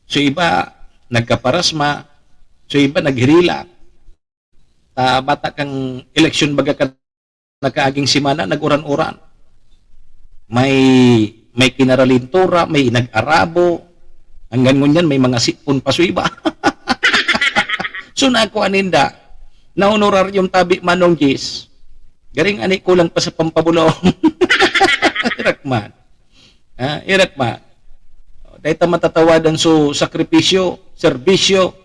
So iba, nagkaparasma. So iba, naghirila. Ta bata kang eleksyon baga kan nakaaging semana, nag-uran-uran. May, may kinaralintura, may nag-arabo. Hanggang ngunyan, may mga sipon pa sa iba. So, nakuha ninda na honorarium tabi, Manong Jis. Garing ani kulang pa sa pampabulong. Irak man. Ha? Irak man. Dahil ta matatawadan so sakripisyo, serbisyo,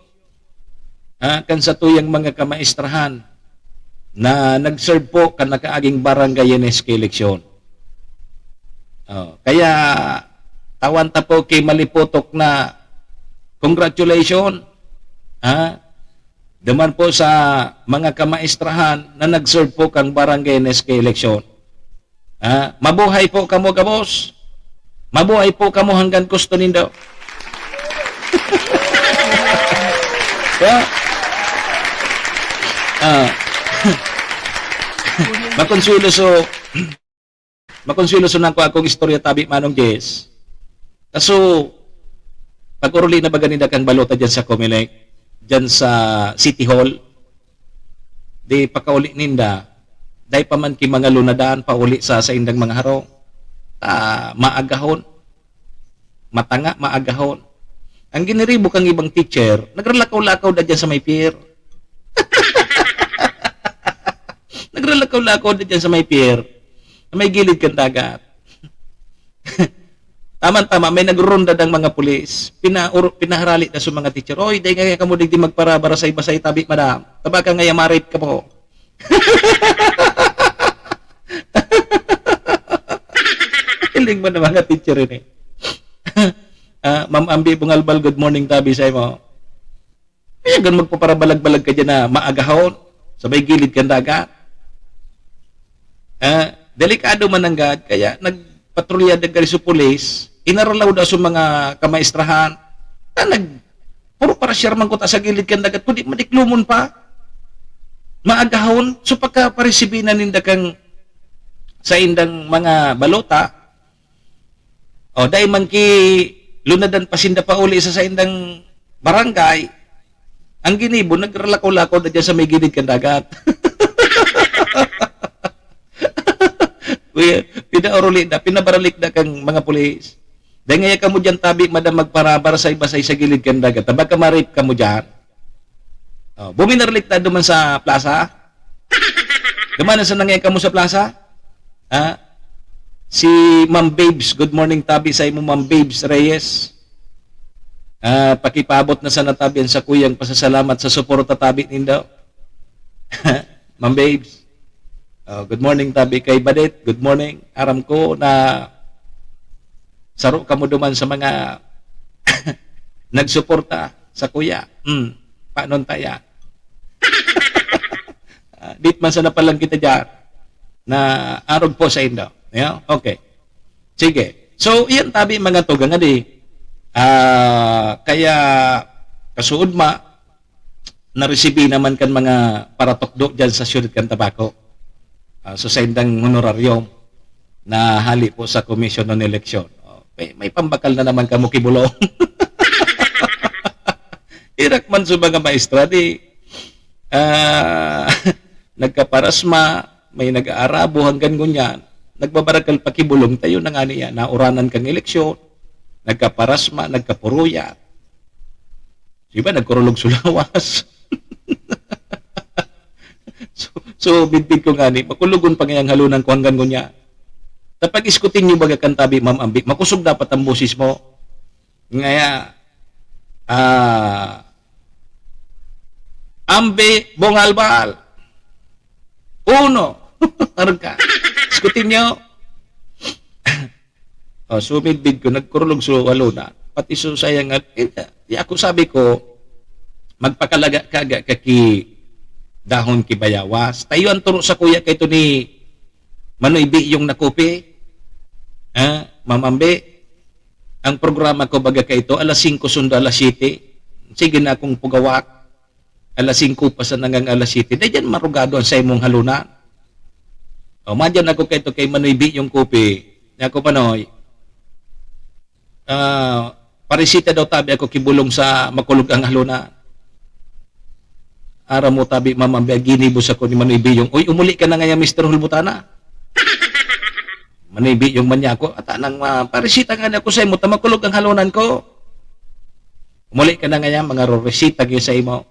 ah, kan satuyang mga kamaistrahan na nag-serve po kan nakaaging barangay N S K eleksyon. Oh, kaya tawan ta po ki maliputok na congratulations, ha? Duman po sa mga kamaistrahan na nag-serve po kan barangay N S K eleksyon. Ah, mabuhay po kamo gabos. Mabuhay po kamo hanggang gusto nindo. Ya. Ah. Makonsuelo so, makonsuelo so nako akong istorya tabi, Manong Jess. Kaso, pag-oruli na baga ninda kan balota dyan sa Comelec, dyan sa City Hall, di pakauli ninda, dai pa man ki mga lunadan pauli sa saindang mga harong. Ah, maagahon. Matanga, maagahon. Ang giniribo kang ibang teacher, nagralakaw-lakaw na dyan sa may pier. Nagralakaw-lakaw na dyan sa may pier, na may gilid kan dagat. Tama-tama, may nagronda ng mga pulis. Pinauro-, pinaharali na sa mga teacher, "Oy, dai ngaya kamo digdi magparabarasay-basay tabi, madam. Tabaka ngaya ma-rape kamo." Hiling mo na mga teacher ini. Ah, Ma'am Ambi Bungalbal, good morning tabi sa imo. Kaya gan magpaparabalag-balag ka dyan na maagahon sa may gilid kan dagat. Ah, delikado man nanggad, kaya nagpatrolya da gari sa pulis, inaralaw da sa mga kamaistrahan, na nag-, puro parasyar man kuta sa gilid kan dagat, kundi madiklomon pa. Maagahon, so pagkaparisibi na ninda kang sa indang mga balota, o, dai man ki lunadan pa sinda pauli sa saindang barangay, ang ginibo, nagralakaw-lakaw na dyan sa may gilid kan dagat. Kuya, pinauruli na, pinabaralik na kang mga pulis. Dai ngaya kamo dyan tabi, madam, magparabarasay-basay sa gilid kan dagat. Tabaka ma-rape kamo dyan. Oh, buminarlik na duman sa plaza. Duman na sa nangya kamo sa plaza. Ha? Si Ma'am Babes, good morning tabi sa imo, Ma'am Babes Reyes. Ah, pakipaabot na sana tabi ang sakuyang pasasalamat sa suporta tabi nindo. Ma'am Babes. Oh, good morning tabi kay Badet. Good morning. Aram ko na saro kamo duman sa mga nagsuporta sa kuya. Hmm. Panon taya. Ah, dit man sana palang kita dyan na arog po sa indo. Yeah? Okay. Sige. So, iyan tabi mga tugang, adi. Ah, kaya kasuod ma, naresibi naman kan mga paratukdo dyan sa siyudad kan Tabaco. Ah, so, sa indang honoraryum na hali po sa Commission on Election. Oh, may, may pambakal na naman kamo ki bulong. Irak man sa mga maestra, di, ah, nagkaparasma, may nag-aarabo, hanggang ngunyan, nagbabarakal pa ki bulong, tayo na nga niya, nauranan kang eleksyon, nagkaparasma, nagkapuruya. Di ba, nagkurulog sa lawas. So, so, bidbid ko nga ni, makulogon pa ngayang halonan ko hanggang ngunyan. Tapag iskutin niyo baga kan tabi, Ma'am Ambi, makusog dapat ang boses mo. Ngaya, ah, Ambi Bongalbal. Uno. Arog ka. Iskutin niyo. Oh, sumidbid ko, nagkurulog sa halonan. Pati so sayang at, eh, di ako sabi ko, magpakalaga ka, ga, ka ki dahon ki bayawas. Tayo ang turo sa kuya kay ito ni Manoy Biyong Nakupi. Ha? Ma'am Ambi, ang programa ko baga kay ito, alas singko sundo alas siyete. Sige na akong pugawak. Alas singko pa sa nangang alas siyete. Dai dyan marugado ang sa imong halonan. O, madyan ako kay ito kay Manoy Biyong Kupi. Niya ako, Manoy, ah, parisita daw tabi ako kibulong sa makulog ang halonan. Aram mo tabi, Ma'am Ambi, ginibos ako ni Manoy Biyong. Uy, umuli ka na ngaya, Mister Hulbutana. Manoy Biyong man niya ako. At anang, ah, parisita nga niya ako sa imo, ta makulog ang halonan ko. Umuli ka na ngaya, mga roresita gyud sa imo.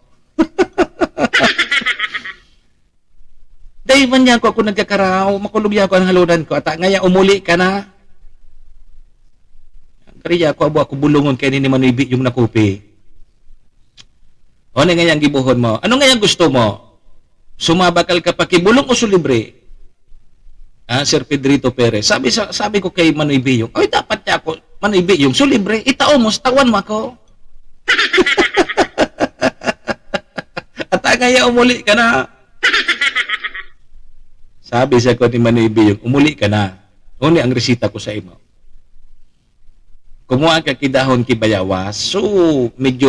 Dai man niya ako, ako nagkakaraw, makulog niya ako ang halonan ko. Ata ngaya, umuli ka na. Kariya ako, abo ako bulungon kay ni Manoy Biyong Nakupi. O, ano ngaya ang gibohon mo? Ano ngaya ang gusto mo? Sumabakal ka pa kibulong o sulibre? Ah, Sir Pedrito Perez. Sabi sa, sabi ko kay Manoy Biyong, "Ay, dapat niya ako, Manoy Biyong, sulibre, itao mo, tawan mo ako." At ngaya umuli ka na. Sabi sa ko ni Manoy Biyong, "Umuli ka na. Uni ang resita ko sa imo." Kumuha ka kidahon ki bayawas. So, medyo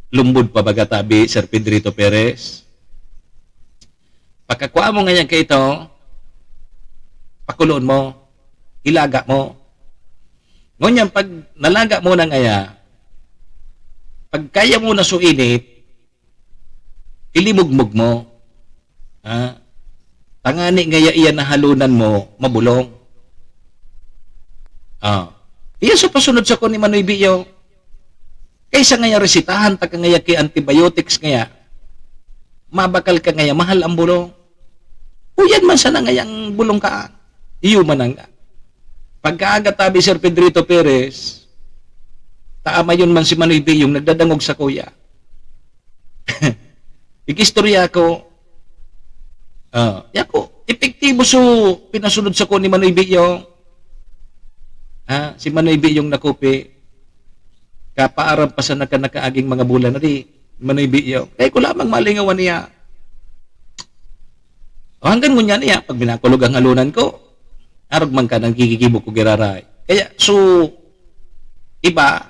lumbod pa baga tabi, Sir Pedrito Perez. Pagkakua mo ngayon ka ito, pakuloon mo, ilaga mo. Ngunyan, pag nalaga mo na ngaya, pag kaya mo na suinit, ilimugmog mo. Ha? Tangani ngaya iyan na halonan mo, mabulong. Ah. Iya sa pasunod sa ko ni Manoy Biyo. Kaysa ngaya resitahan ta ka ngaya ki antibiotics ngaya, mabakal ka ngaya, mahal ang bulong. Uyan man sana ngaya ang bulong ka. Iyo man ang pagkaaga tabi, Sir Pedrito Perez, taamayon man si Manoy Biyong nagdadangog sa kuya. Igistorya ko, ah, yako, epektibo so pinasunod sa ko ni Manoy Biyong. Ha, si Manoy Biyong nakupi, kapaaram pa sa naka-, nakaaging mga bulan na di, Manoy Biyong. Kaya ko lamang malingawan niya. O hanggang ngunyan niya, pag binakulog ang halunan ko, arog man ka nang gigigibo ko giraray. Kaya, so, iba,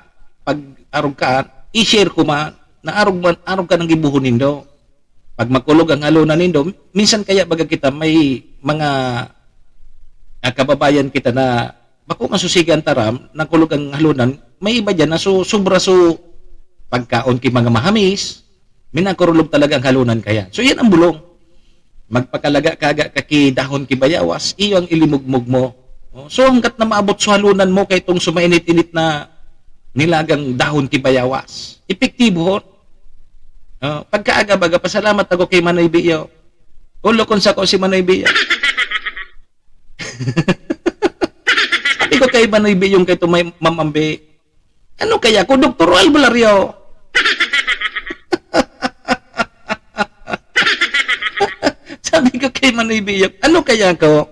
pag arog ka, i-share ko man, na arog man, arog ka nang gibuhon nindo. Pag makulog ang halunan nindo, minsan kaya baga kita may mga, ah, kababayan kita na bako masusigan taram, nakulog ang halunan, may iba dyan na so, sobra so pagkaon ki mga mahamis, minakurulog talaga ang halunan kaya. So, yan ang bulong. Magpakalaga-kaga ka ki dahon ki bayawas, iyo ang ilimugmog mo. Oh, so, hanggat na maabot sa halunan mo, kay itong sumainit-init na nilagang dahon ki bayawas. Epektibo hon. Oh, pagkaaga baga, pasalamat ako kay Manoy Biyo. Ulo kung sako si Manoy Biyo. Sabi ko kay Manoy Biyong kay itong may mamambi, "Ano kaya ko, Doktor o Albularyo?" Sabi ko kay Manoy Biyong, "Ano kaya ko?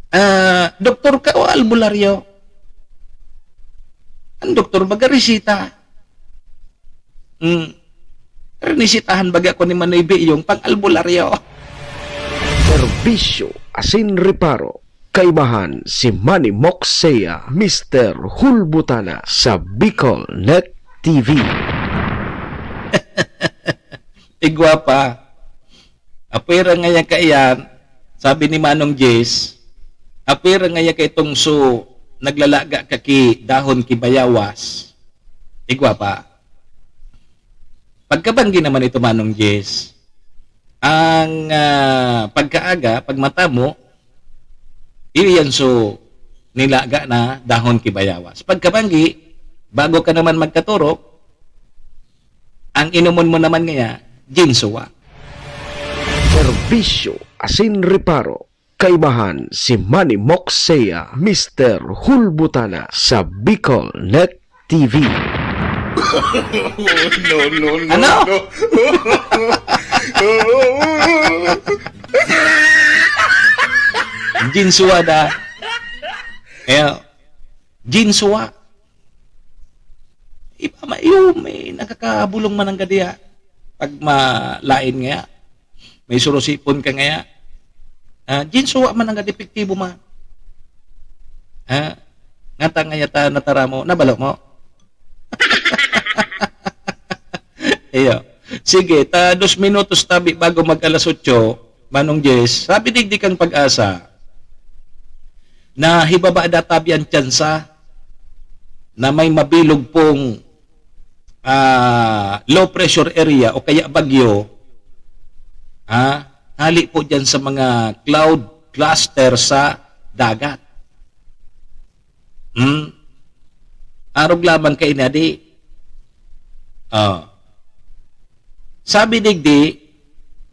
Ah, doktor ka o albularyo?" Ang doktor, baga resita. Hmm. Rinisitahan baga ko ni Manoy Biyong pang albularyo. Serbisyo asin reparo. Kaibahan si Manny Moxea, Mister Hulbutana sa Bicol Net T V. Igwa pa. Apwera ngaya kaiyan, sabi ni Manong Jess, apwera ngaya kay tungso, naglalaga ka ki dahon ki bayawas. Igwa pa. Pagkabanggi naman ito, Manong Jess, ang, ah, pagkaaga, pagmata mo, iyo yan so nilaga na dahon ki bayawas. Pagkabanggi, bago ka naman magkaturok, ang inomon mo naman ngaya, ginsuwa. Serbisyo asin reparo. Kaibahan si Manny Moxea, Mister Hulbutana sa Bicol Net T V. No, no, no, Ano? no. Ginsuwa da. Eh, ginsuwa. Iba, ma-, iyo, may nakakabulong man ang gadiya. Pag malain ngaya, may surusipon ka ngaya. Ah, ginsuwa man ang gadi, epektibo man. Ha? Ngata ngaya ta nataramo, nabalo mo? Iyo. Sige, ta dos minutos tabi bago mag alas otso, Manong Jess. Sabi digdi kang Pag-asa, na hibaba da tabi ang tsansa na may mabilog pong, ah, low pressure area o kaya bagyo, ha? Hali po dyan sa mga cloud cluster sa dagat. Hmm? Arog lamang kaini, adi. Ah. Sabi digdi,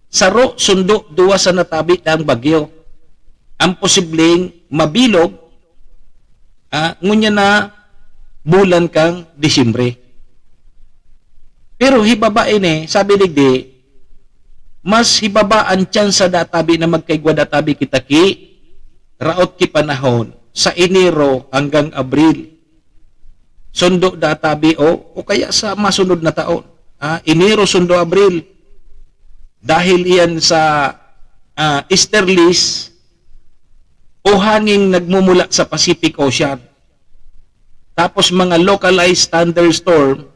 saro, sundo, duwa sa natabi na ang bagyo. Ang posibleng mabilog, ah, ngunyan na bulan kang Disyembre. Pero hibaba ini, sabi digdi, mas hibaba ang tsansa databi na magkaigwa databi kita ki raot ki panahon sa Enero hanggang Abril. Sundo databi o, o kaya sa masunod na taon. Ah, Enero sundo Abril. Dahil iyan sa, ah, easterlies o hanging nagmumula sa Pacific Ocean. Tapos mga localized thunderstorm,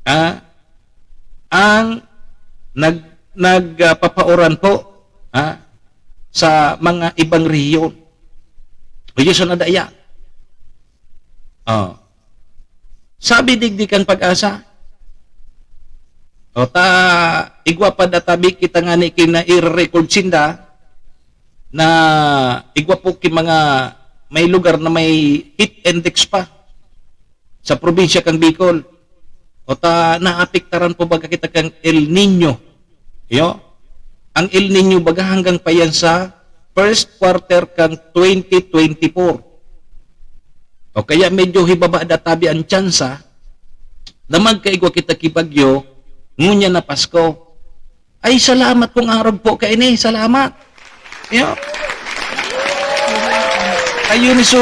ah, ang nag-, nag, ah, papauran po, ah, sa mga ibang rehiyon. O, Diyos na daya. Oh. Sabi digdi kan Pag-asa, o ta, igwa pa databi kita ngani ki nai-record sinda na igwa po ki mga may lugar na may heat index pa. sa probinsya kan Bicol. O ta, naapektaran po baga kita kan El Niño? Iyo, ang El Niño baga hanggang pa yan sa first quarter kan twenty twenty-four. O kaya medyo hibaba da tabi ang tsansa na magkaigwa kita ki bagyo ngunyan na Pasko. Ay, salamat kung arog po kaini. Salamat. Iyo. Ayun, so,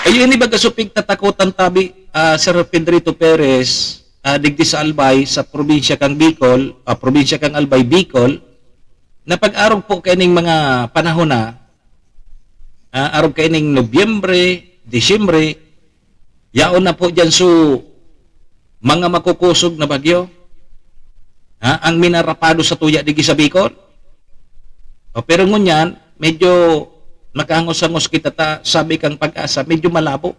ayun, ibaga supig tatakotan tabi, ah, Sir Pedrito Perez, ah, digdi sa Albay, sa probinsya kang Bicol, ah, probinsya kang Albay, Bicol, na pag-arog po kaining mga panahon na, ah, arog kaining Nobyembre, Disyembre, yaon na po diyan so mga makukusog na bagyo, ha, ang minarapado sa tuya digdi sa Bicol. O, pero ngunyan, medyo nakahangos-hangos kita ta, sabi kang Pag-asa, medyo malabo.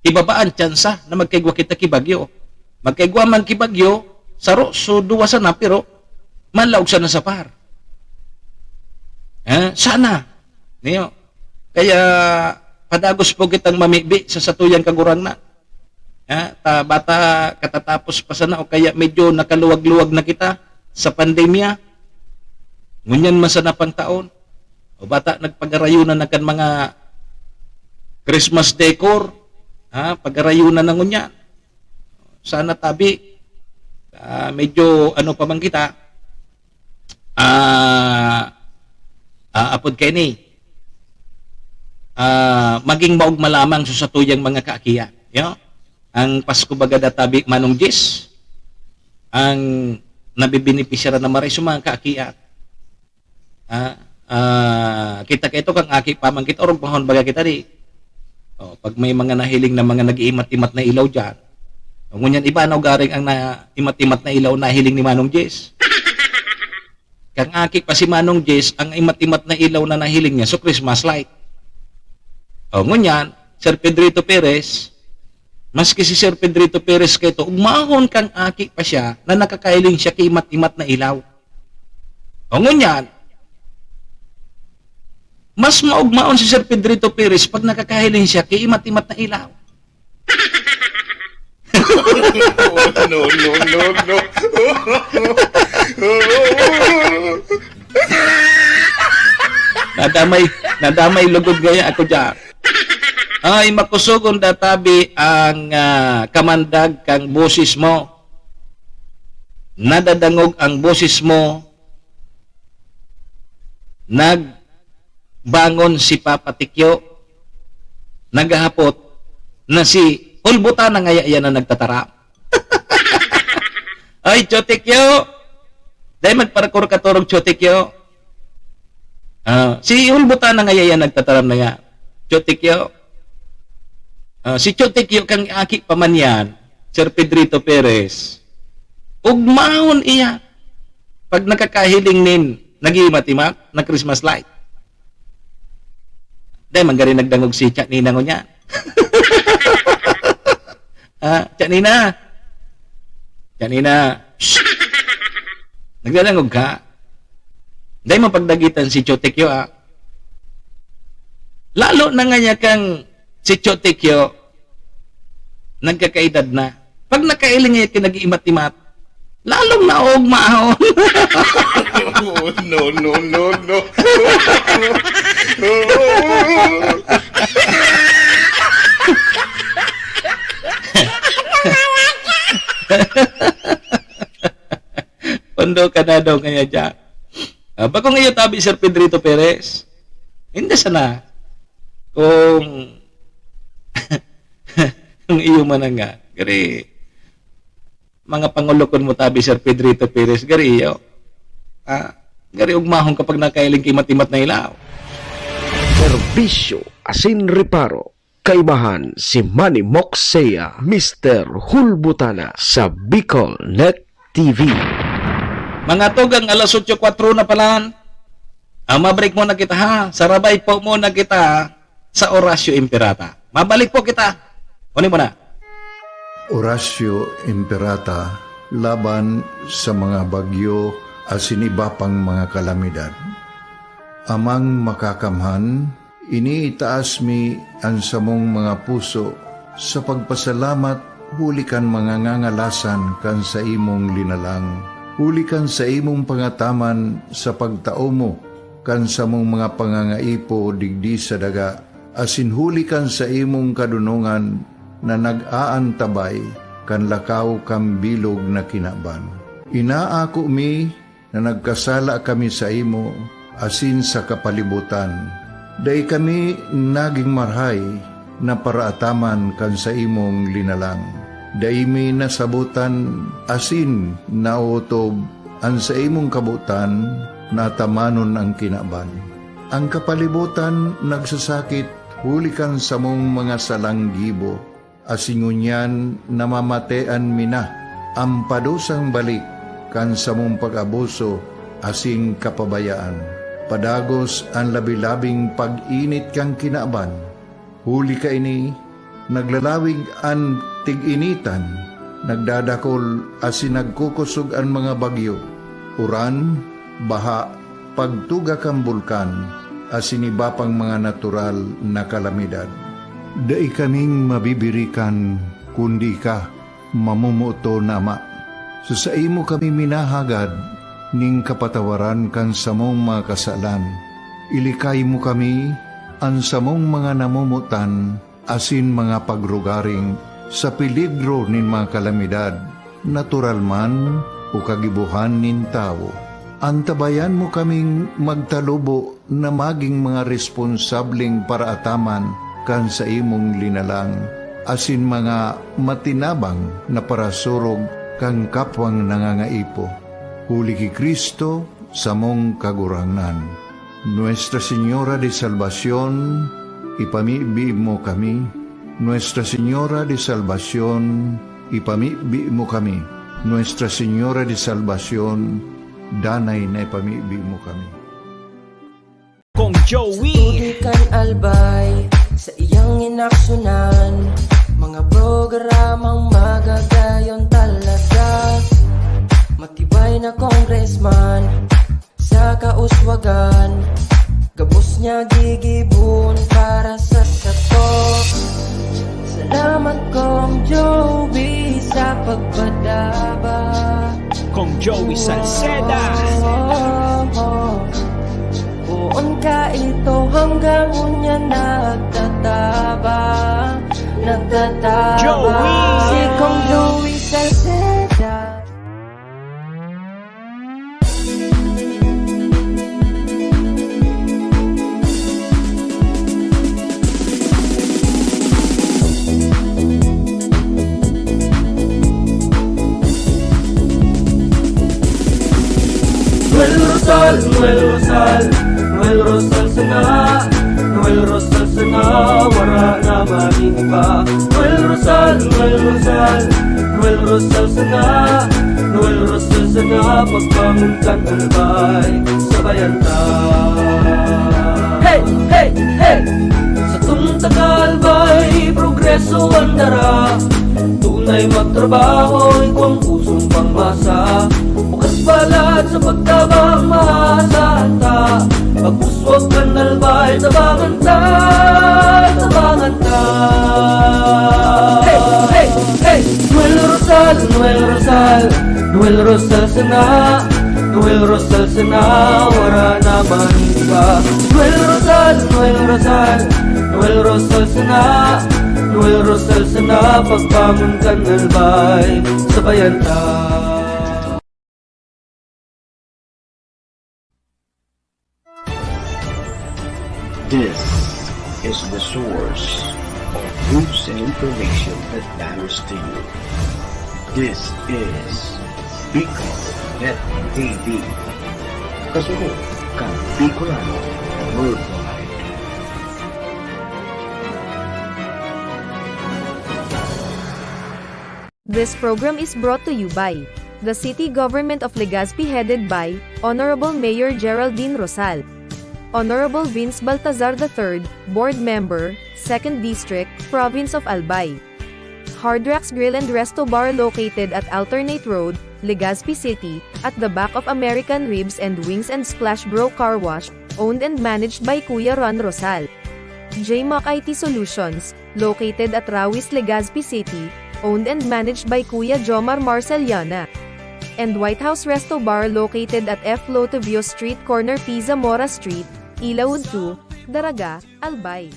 Ibaba ang tsansa na magkaigwa kita ki bagyo. Magkaigwa man ki bagyo, saro, so duwa sana, pero manlaog sana sa par. Eh, sana. Niyo. Kaya, padagos po kitang mamibi sa satuyang Kagurangnan. Ha? Ta, bata katatapos pa sana o kaya medyo nakaluwag-luwag na kita sa pandemya. Ngunyan man sana pang taon. O bata nagpagarayunan na kan mga Christmas decor. Ha? Pagarayunan na ngunyan. Sana tabi, ah, medyo ano pa man kita, ah, ah, apod kaini, ah, maging maogma lamang sa satuyang mga kaakian. Yo? Ang Pasko baga da tabi, Manong Jis, ang nabebenepisyaran na maray sa mga kaakian. Ah, ah, kita kaito kang aki pa man kita, orog pahon baga kita di. Oh, pag may mga nahiling na mga nag-iimat-imat na ilaw diyan. O, ngunyan iba na ugaring ang na, imat-imat na ilaw nahiling ni Manong Jis. Kang aki pa si Manong Jis, ang imat-imat na ilaw na nahiling niya, so Christmas light. O, ngunyan, Sir Pedrito Perez, maski si Sir Pedrito Perez kaito, ugmahon kang aki pa siya na nakakahiling siya ki imat-imat na ilaw. O ngunyan, mas maugmaon si Sir Pedrito Perez pag nakakahiling siya ki imat-imat na ilaw. No, no, no, no. Nadamay, nadamay lugod ngaya ako diyan. Ay, makusogon da tabi ang, ah, kamandag kang boses mo. Nadadangog ang boses mo. Nagbangon si Papa Tikyo. Naghahapot na si Ulbutan na ngaya yan na nagtataram. Ay, Tio Tikyo! Dai magparakor katorog, Tio Tikyo. Ah, si Ulbutan na ngaya yan nagtataram na yan. Tio Tikyo. Ah, si Tio Tikyo kang aki pa man yan, Sir Pedrito Perez. Ugmahon iya. Pag nakakahiling nin nag-iimat-imat na Christmas light. Dai man gari nagdangog si Tia Nina ngunyan. Ah, Tia Nina. Tia Nina. Shh! Nagdadangog ka? Dai man pagdagitan si Tio Tikyo, ah. Lalo na nga niya kang si Tio Tikyo, nagkakaedad na. Pag nakailing niya, nag-iimat-imat, lalong naugmahon. No, no, no, no. Pondo ka na daw kaya dyan. Ah, bako ngayon tabi, Sir Pedrito Perez. Hindi sana. Kung, kung iyo man nga. Gari, mga pangulokon mo tabi, Sir Pedrito Perez. Gari iyo. Ah, gari ugmahon kapag nakailing ki imat-imat na ilaw. Serbisyo asin reparo. Kaibahan si Manny Moxea, Mister Hulbutana sa Bicol Net T V. Mga tugang alas otso kwatro na pala. Ah, mabalik muna kita ha. Sarabay po muna kita sa Orasyo Imperata. Mabalik po kita. Kunin mo na. Orasyo Imperata laban sa mga bagyo asin iba pang mga kalamidad. Amang Makakamhan, Iniitaas mi an samong mga puso sa pagpasalamat huli kan mga ngangalasan kan saimong linalang, huli kan saimong pangataman sa pagtao mo kan samong mga pangangaipo digdi sa daga, asin huli kan saimong kadonongan na nag-aantabay kan lakaw kan bilog na kinaban. Inaako mi na nagkasala kami saimo asin sa kapalibotan. Dai kami nagin marahay na paraataman kan saimong linalang. Dai mi nasabotan asin naotob an saimong kabotan na atamanon an kinaban. An kapalibotan nagsasakit huli kan samong mga salang gibo, asin ngunyan namamatean mi na an padusang balik kan samong pag-abuso asin kapabayaan. Padagos an labi-labing pag-init kan kinaban. Huli kaini, naglalawig an tig-initan, nagdadakol asin nagkukosog an mga bagyo, uran, baha, pagtuga kan bulkan, asin iba pang mga natural na kalamidad. Dai kaming mabibirikan kundi ika, mamomoton na Ama. Sa saimo kami minahagad nin kapatawaran kan samong mga kasalan. Ilikay mo kami, an samong mga namomotan, asin mga pagrugaring sa peligro nin mga kalamidad, natural man o kagibohan nin tawo. Antabayan mo kaming magtalubo na magin mga responsableng paraataman kan saimong linalang, asin mga matinabang na parasurog kan kapwang nangangaipo. Huli ki Cristo, samong Kagurangnan. Nuestra Señora de Salvacion, ipamibi mo kami. Nuestra Señora de Salvacion, ipamibi mo kami. Nuestra Señora de Salvacion, danay na ipamibi mo kami. Kong Joey. Tubig kan Albay, sa iyang inaksyonan, mga programang magagayon talaga. Matibay na congressman, sa kauswagan, gabos niya gigibon para sa sato. Salamat, Kong Joey, sa pagpadaba. Kong Joey Salceda. Poon ka ito hanggang unya nagtataba, nagtataba. Joey. Si Kong Joey Salceda. Noel Rosal, Noel Rosal, Noel Rosal sana, Noel Rosal sana, wara na magin iba. Noel Rosal, Noel Rosal, Noel Rosal sana, Noel Rosal sana, pagbangon kan Albay, sabayan ta. Hey, hey, hey! Satong taga-Albay, progreso an dara. Tunay magtrabaho, igwang pusong pangmasa. Bukas palad sa pagtabang, maasahan ta. Pag-uswag kan Albay, tabangan ta, tabangan ta. Hey, hey, hey! Noel Rosal, Noel Rosal, Noel Rosal sana, Noel Rosal sana, wara na man iba. Noel Rosal, Noel Rosal, Noel Rosal sana, Noel Rosal sana, pagbangon kan Albay, sabayan ta. This is the source of news and information that matters to you. This is Bicol Net T V. Kasunod kan Bicolano Worldwide. This program is brought to you by the City Government of Legazpi, headed by Honorable Mayor Geraldine Rosal. Honorable Vince Baltazar the third, Board Member, Second District, Province of Albay. Hard Rocks Grill and Resto Bar, located at Alternate Road, Legazpi City, at the back of American Ribs and Wings and Splash Bro Car Wash, owned and managed by Kuya Ron Rosal. J Mac I T Solutions, located at Rawis, Legazpi City, owned and managed by Kuya Jomar Marceliana. And White House Resto Bar, located at F Lotovio Street, corner P Zamora Street, Ilaud two, Daraga, Albay.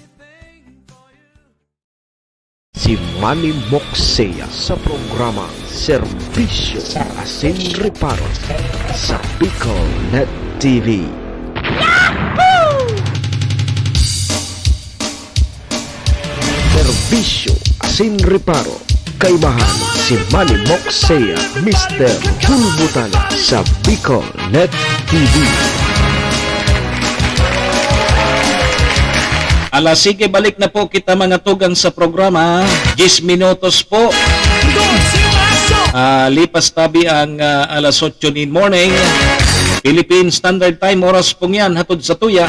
Si Manny Moksea sa programa Serbisyo Asin Reparo sa Bicol Net T V. Serbisyo Asin Reparo, kaibahan si Manny Moksea, Mister Hulbutana sa Bicol Net T V. Ala, sige, balik na po kita, mga tugang, sa programa. Diyes minutos po. Ah, lipas tabi ang ah, alas otso nin morning. Philippine Standard Time, oras pong yan, hatod sa tuya.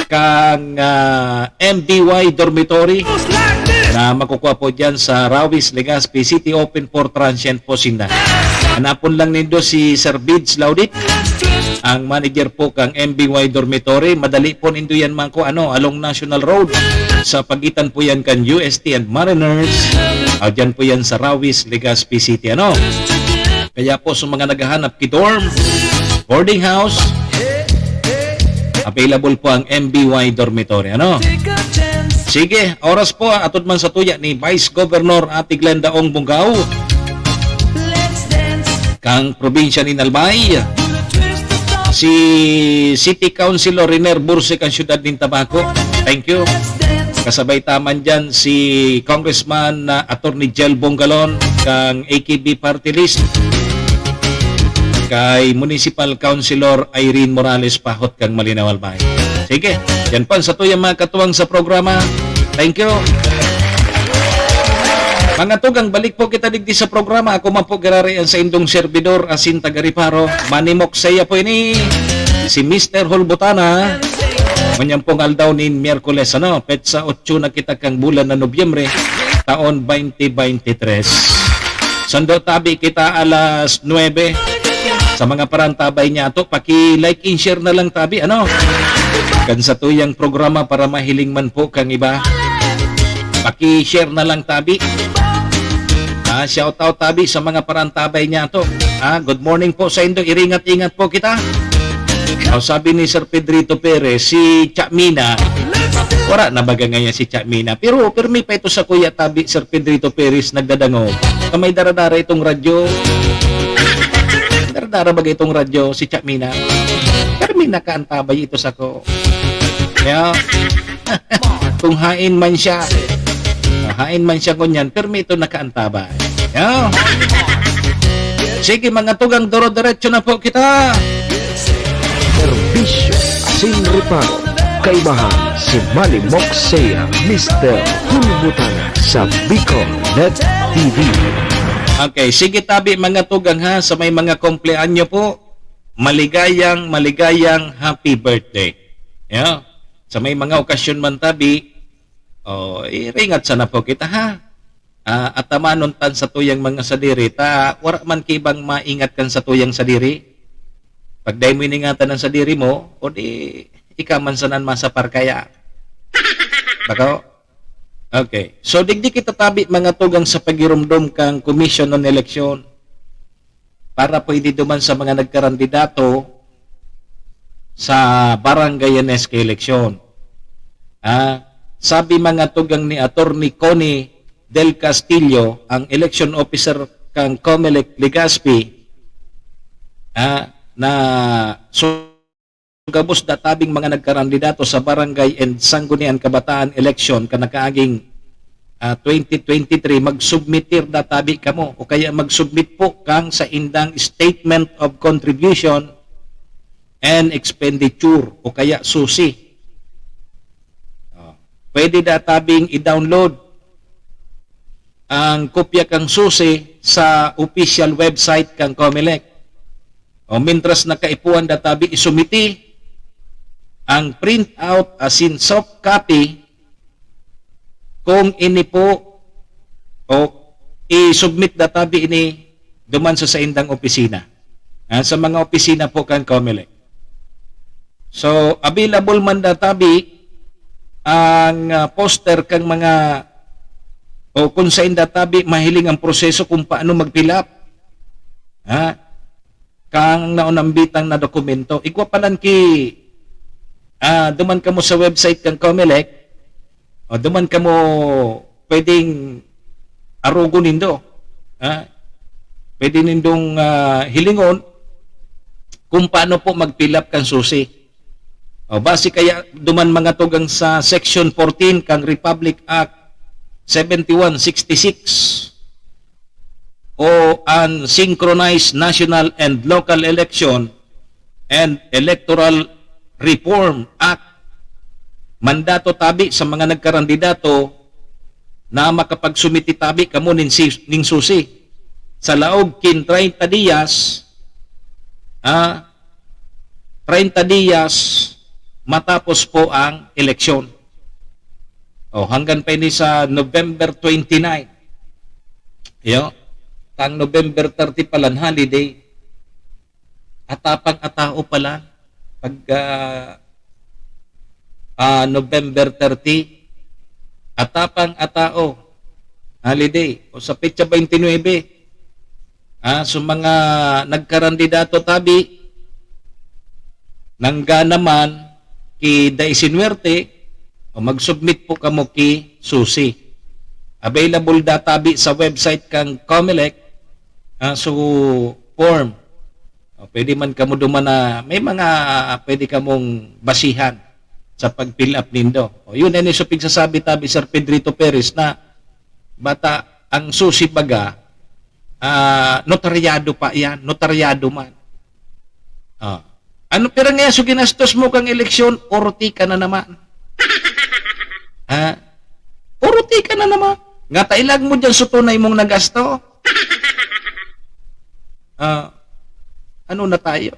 Kang ah, M B Y Dormitory na makukuha po dyan sa Rawis, Legazpi City, open for transient po sinda. Hanapon lang nindo si Sir Bids Laudit, ang manager po kang M B Y Dormitory. Madali po nindo yan makuha, ano, along National Road. Sa pagitan po yan kan U S T and Mariners. Ah, dyan po yan sa Rawis, Legazpi City, ano. Kaya po sa mga naghahanap ki dorm, boarding house, available po ang M B Y Dormitory, ano. Sige, oras po, atod man sa tuya ni Vice Governor Ate Glenda Ong Bungao, kang probinsya ni Albay, si City Councilor Riner Burse kang siyudad nin Tabaco. Thank you. Kasabay ta man dyan si Congressman na Attorney Jel Bongalon kang A K B Party List, kay Municipal Councilor Irene Morales Pahot kang Malinao, Albay. Sige, yan po ang satuyang mga katuwang sa programa. Thank you. Mga tugang, balik po kita digdi sa programa. Ako man po, girari ang saindong servidor, asin taga-Reparo. Manny Moksea po ini, si Mister Hulbutana. Manyan pong aldaw nin Miyerkules, ano? Petsa otso na kita kang bulan na Nobyembre, taon twenty twenty-three. Sando tabi kita alas nuebe. Sa mga parantabay niya ato, paki-like and share na lang tabi, ano? Kan sa tuyang programa para mahiling man po kang iba. Paki-share na lang tabi. Ah, shout out tabi sa mga parantabay niya to. Ah, good morning po sa indo. Iringat-ingat po kita. Ang sabi ni Sir Pedrito Perez, si Chamina, wala na baga ngayon si Chamina. Pero permi pa ito sa kuya tabi, Sir Pedrito Perez, nagdadangog. Ka may daradara itong radyo. Daradara baga itong radyo, si Chamina. Permi nakaantabay ito sa ko. Kaya, kung hain man siya, hain man siya ngunyan, permi ito nakaantabay. Kaya, sige, mga tugang, doro-diretso na po kita. Serbisyo asin reparo. Kaibahan si Manny Moksea, Mister Hulbutana sa Bicol Net T V. Okay, sige tabi, mga tugang, ha, sa may mga kumpleanyo po, maligayang, maligayang happy birthday. Yeah. Sa may mga okasyon man tabi, oh, iringat sana po kita, ha. Ah, atamanon tan sa tuyang mga sadiri, ta wara man kibang maingat kan sa tuyang sadiri. Pag dai mo iningatan ang sadiri mo, o di ikaw man sanan masapar kaya. Bako? Okay. So, digdi kita tabi, mga tugang, sa pagirumdom kang Commission on Election para pwede duman sa mga nagkarandidato sa barangay and S K election. Ah, sabi, mga tugang, ni Attorney Connie Del Castillo, ang election officer kang Comelec Legazpi, ah, na so gabos da tabing mga nagkarandidato sa barangay and sanggunian kabataan election kan nakaaging, ah, twenty twenty-three, magsubmitir da tabi kamo o kaya magsubmit po kang sa indang statement of contribution and expenditure o kaya susi. Oh, pwede da tabing i-download ang kopya kang susi sa official website kang Comelec. O, mintras nakaipuhan da tabi, isumiti ang printout asin soft copy kung ini po, o i-submit da tabi ini duman sa saindang opisina. Ah, sa mga opisina po kan Comelec. So, available man da tabi ang, ah, poster kang mga, o kung sainda tabi mahiling ang proseso kung paano mag-fill up. Ha? Kang naunambitang na dokumento. Igwa pa lang ki, ah, duman kamo sa website kang Comelec, o duman kamo pwedeng arogon nindo. Ha? Pwede nindong, ah, hilingon kung paano po mag-fill up kan susi. O, base kaya duman mga tugang sa Section fourteen kang Republic Act seventy-one sixty-six o an Synchronized National and Local Election and Electoral Reform Act. Mandato tabi sa mga nagkarandidato na makapagsumiti tabi kamo nin, si, ning susi sa laog kin treinta dias, ah, treinta dias matapos po ang eleksyon. O, hanggan pa ini sa November twenty-nine. Yo, tang November thirty palan holiday. Atapang atao pala pag, ah, ah, November thirty. Atapang atao holiday o sa petsa twenty-nine. Ah, so mga nagkarandidato tabi, nangga naman ki dai sinuwerte, o mag-submit po kamo ki susi. Available da tabi sa website kang Comelec, ah, so form. O, pwede man kamo duman na may mga pwede kamong basihan sa pag-fill up nindo. O, yun, yan yung sa pigsasabi tabi, Sir Pedrito Perez, na bata ang susi baga, ah, notaryado pa yan, notaryado man. Ah. Ano pira nga so ginastos mo kang eleksyon, orti ka na naman. Ha? Orti ka na naman. Nga tailag mo dyan sa tunay mong nagasto. Ah, ano na tayo?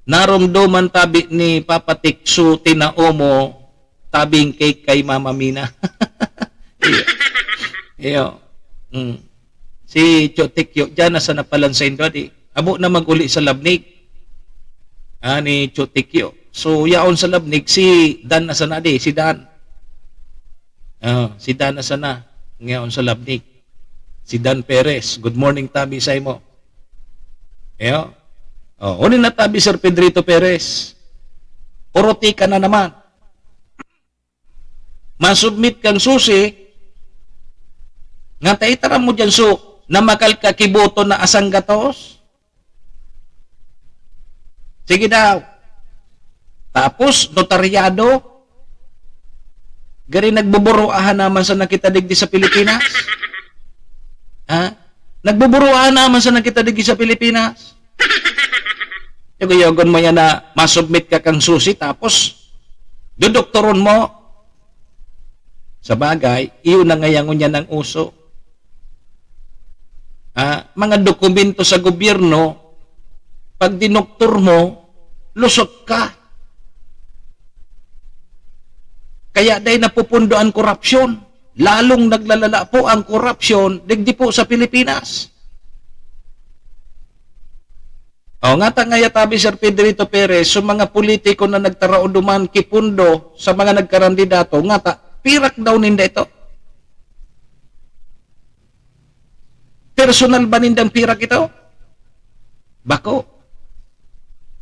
Naromdoman tabi ni Papa Tikso, tinao mo, tabing cake kay Mama Mina. Iyo. Iyo. Mm. Si Chotikyo, diyan na sana palan sa Indo, di. Abo na mag-uli sa Labnig. Ah, ni Chotikyo. So, yaon sa Labnig, si Dan na sana, di, si Dan. Ah, si Dan na sana, ngayon sa Labnig. Si Dan Perez, good morning, tabi sa imo. Iyo. Oh, uni na tabi, Sir Pedrito Perez. Oroti ka na naman. Masubmit kang susi, nga taitaram mo dyan, so, namakal ka kiboto na asang gatos? Sige daw. Tapos, notaryado, gari nagbuburuahan naman sana kita digdi sa Pilipinas. Ha? Nagbuburuahan naman sana kita digdi sa Pilipinas. Yugo-yugon mo yan na masubmit ka kang susi, tapos dodoktoron mo. Sa bagay, iyon na ngayon yan ang uso. Ah, mga dokumento sa gobyerno, pag dinoktor mo, lusot ka. Kaya dahil napupundo ang korupsyon, lalong naglalala po ang korupsyon digdi po sa Pilipinas. O, ngata ngaya tabi, Sir Pedrito Perez, so mga politiko na nagtarao duman kipundo sa mga nagkarandidato, ngata, pirak daw ninda ito. Personal ba nindang pirak ito? Bako.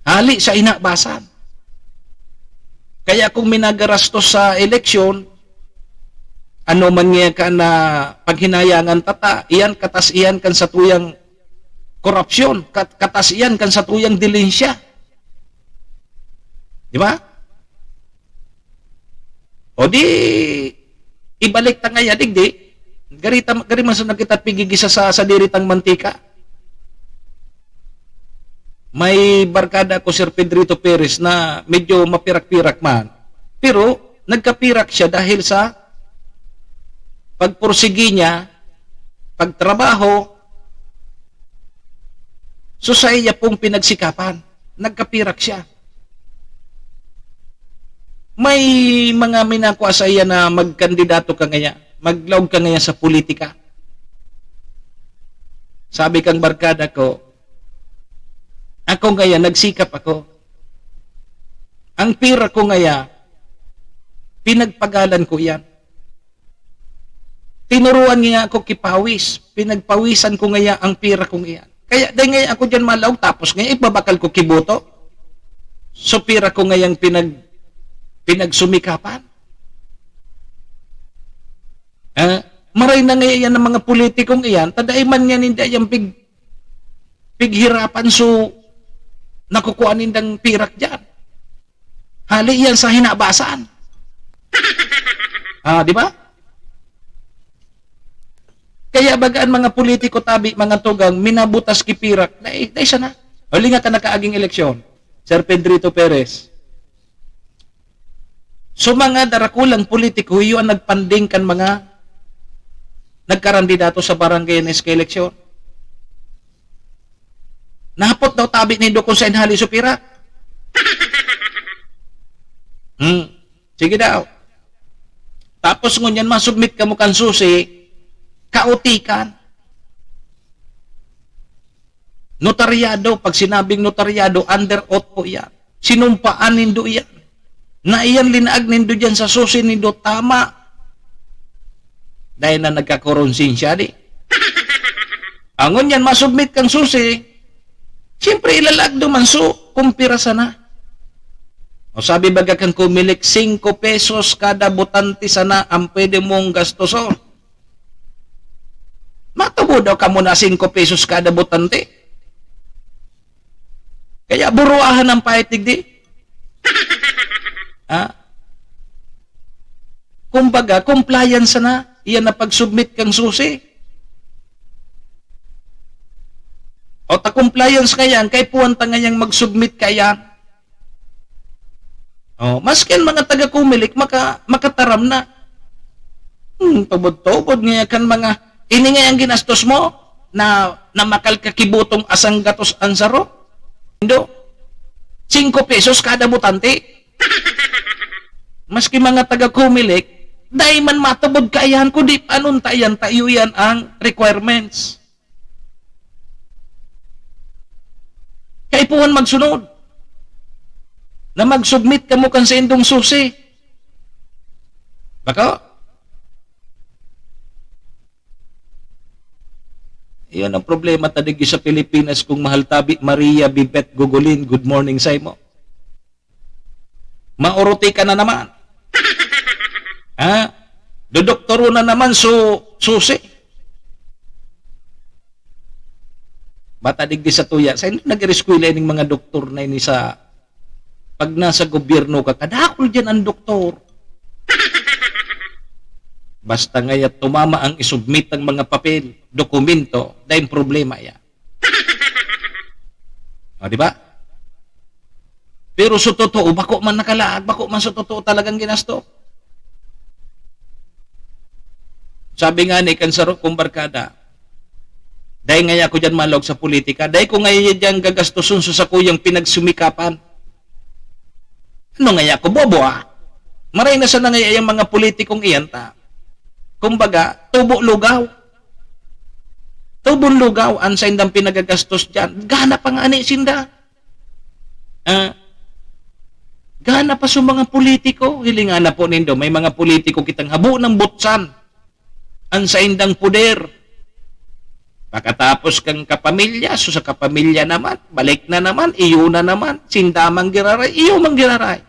Hali sa inabasan. Kaya kung minagarastos sa eleksyon, ano man nga ka na paghinayangan tata, iyan katas iyan kan satuyang korupsyon, kat-, katas iyan kan satuyang dilensya. Di ba? O di, ibalik ta ngaya digdi, gari ta, gari man sana kita pigigisa sa, sa diritang mantika. May barkada ko, Sir Pedrito Perez, na medyo mapirak-pirak man. Pero nagkapirak siya dahil sa pagpursigi niya, pagtrabaho, so sa iya pong pinagsikapan. Nagkapirak siya. May mga minakwa sa iya na magkandidato ka ngaya, maglaog ka ngaya sa politika. Sabi kang barkada ko, "Ako ngaya, nagsikap ako. Ang pira ko ngaya, Pinagpagalan ko iyan. Tinuruan niya ako kipawis. Pinagpawisan ko ngaya ang pira kong iyan. Kaya dai ngaya ako diyan malaog, tapos ngaya ibabakal ko ki boto. So, pira ko ngayang pinag-, pinagsumikapan. Ah, maray na ngaya yan ang mga politikong iyan, ta dai man niya ninda yang pig-, pighirapan, so nakukuha nindang pirak diyan. Hali yan sa hinabasan. Ah, di ba? Kaya baga an mga politiko tabi, mga tugang, minabutas ki pirak, dai, dai sana. Huli nga kan nakaaging eleksyon, Sir Pedrito Perez. So, mga darakulang politiko, iyo an nagpanding kan mga nagkarandidato sa barangay na iska eleksyon. Nahapot daw tabi nindo kung saen hali so pirak. Hmm. Sige daw. Tapos ngunyan masubmit kamo kan susi, kautikan. Notaryado, pag sinabing notaryado, under oath po iyan. Sinumpaan nindo iyan. Na iyan linaag nindo diyan sa susi nindo, tama. Dai na nagkakoronsensya, di? Angon yan, masubmit kang susi, siyempre, ilalagdo man so, kumpira sana. O sabi baga kan Comelec, singko pesos kada botante sana ang pwede mong gastuson. Matubod daw kamo na singko pesos kada botante? Kaya buruahan ang pahit digdi. Ha? Kumbaga, compliance na. Iyan na pag-submit kang susi. O ta compliance ka yan, kay puwan ta ngayang mag-submit ka yan. Oh, maski ang mga taga Comelec, maka-, makataram na. Hmm, tubod-tubod ngaya kan mga, ini ngayang ginastos mo, na, na makal ka ki botong asang gatos ang saro? Indo, singko pesos kada botante. Maski mga taga Comelec, dai man matubod kaiyan, kundi panon ta iyan, ta iyo iyan ang requirements. Kaipuhan magsunod na mag-submit kamo kan saindong susi. Bako? Iyan ang problema ta digdi sa Pilipinas, kung mahal tabi, Maria Bibet Gugulin, good morning sa imo. Maoroti ka na naman. Ha? Dodoktoron na naman su-, susi. Bata digdi sa tuya. Sa inyo nag-iriskwela ining mga doktor na ini sa, pag nasa gobyerno ka, kadakol diyan ang doktor. Basta ngaya tumama ang isubmit ang mga papel, dokumento, dahil problema yan. O, di ba? Pero sa totoo, bako man nakalaag, bako man sa totoo talagang ginasto. Sabi nga ni kan saro kong barkada, "Dai ngaya ako diyan malog sa politika, dai ko ngaya diyan gagastoson sa sakuyang pinagsumikapan." Ano ngaya ako, bobo, ah? Maray na sana ngaya yung mga politikong iyan ta. Kumbaga, tubo lugaw. Tubon lugaw, ang saindang pinagagastos diyan. Gana pa nga ni sinda. Ah, gana pa sa mga politiko. Hilingan na po nindo, may mga politiko kitang habo ng butsan. Ang saindang poder. Pakatapos kang kapamilya, so sa kapamilya naman, balik na naman, iyo na naman, sinda man giraray, iyo man giraray.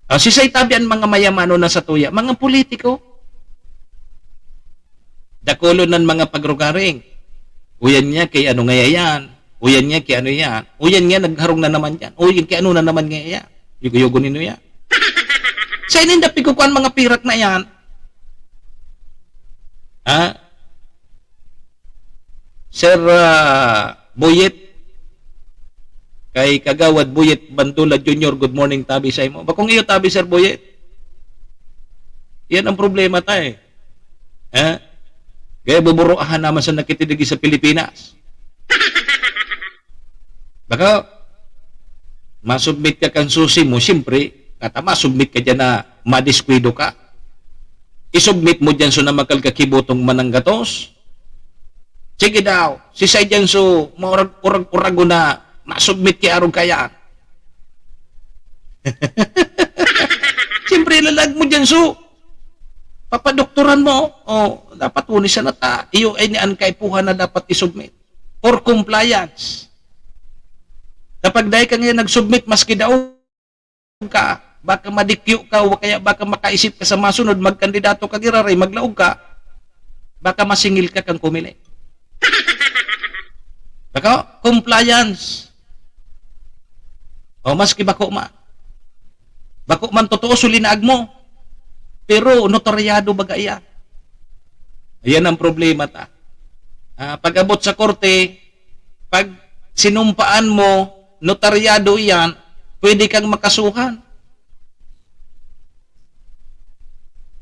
Ah, si say tabi ang mga mayamano na sa tuya, mga politiko. Dakulon ng mga pagrugaring. Uyan niya kay ano ngaya yan. Uyan niya kay ano yan. Uyan niya nagharong na naman yan. Uyan kay ano na naman ngaya yan. Yugo-yugo ninyo yan. Sa ininda pikukuan mga pirak na yan. Ha? Sir, ah, Boyet, kay Kagawad Boyet Bandula Junior, good morning, tabi sa imo. Bakong iyo, tabi, Sir Boyet? Yan ang problema ta eh. Ha? Kaya buburuahan naman sa nakitidigi sa Pilipinas. Baka, masubmit ka kan susi mo, siyempre, kata masubmit ka dyan na madiskuido ka. Isubmit mo dyan so namakal ka kibotong mananggatos. Sige daw, si say dyan so maurag-urag-urago na masubmit ki arog kaya. Siyempre, ilalag mo dyan, so, papadoktoran mo. O, dapat huni siya na ta. Iyo ay ni an kaipuhan na dapat isubmit. For compliance. Kapag dahil ka ngayon nag-submit, maski daog ka, baka madikyo ka, o kaya baka makaisip ka sa masunod, magkandidato ka, giraray, maglaog ka, baka masingil ka kan Comelec. Baka, compliance. O, maski bako ma. Bako man totoo, so linaag mo. Pero notaryado baga iyan. Ayan ang problema ta. Ah, pag-abot sa korte, pag sinumpaan mo, notaryado iyan, pwede kang makasuhan.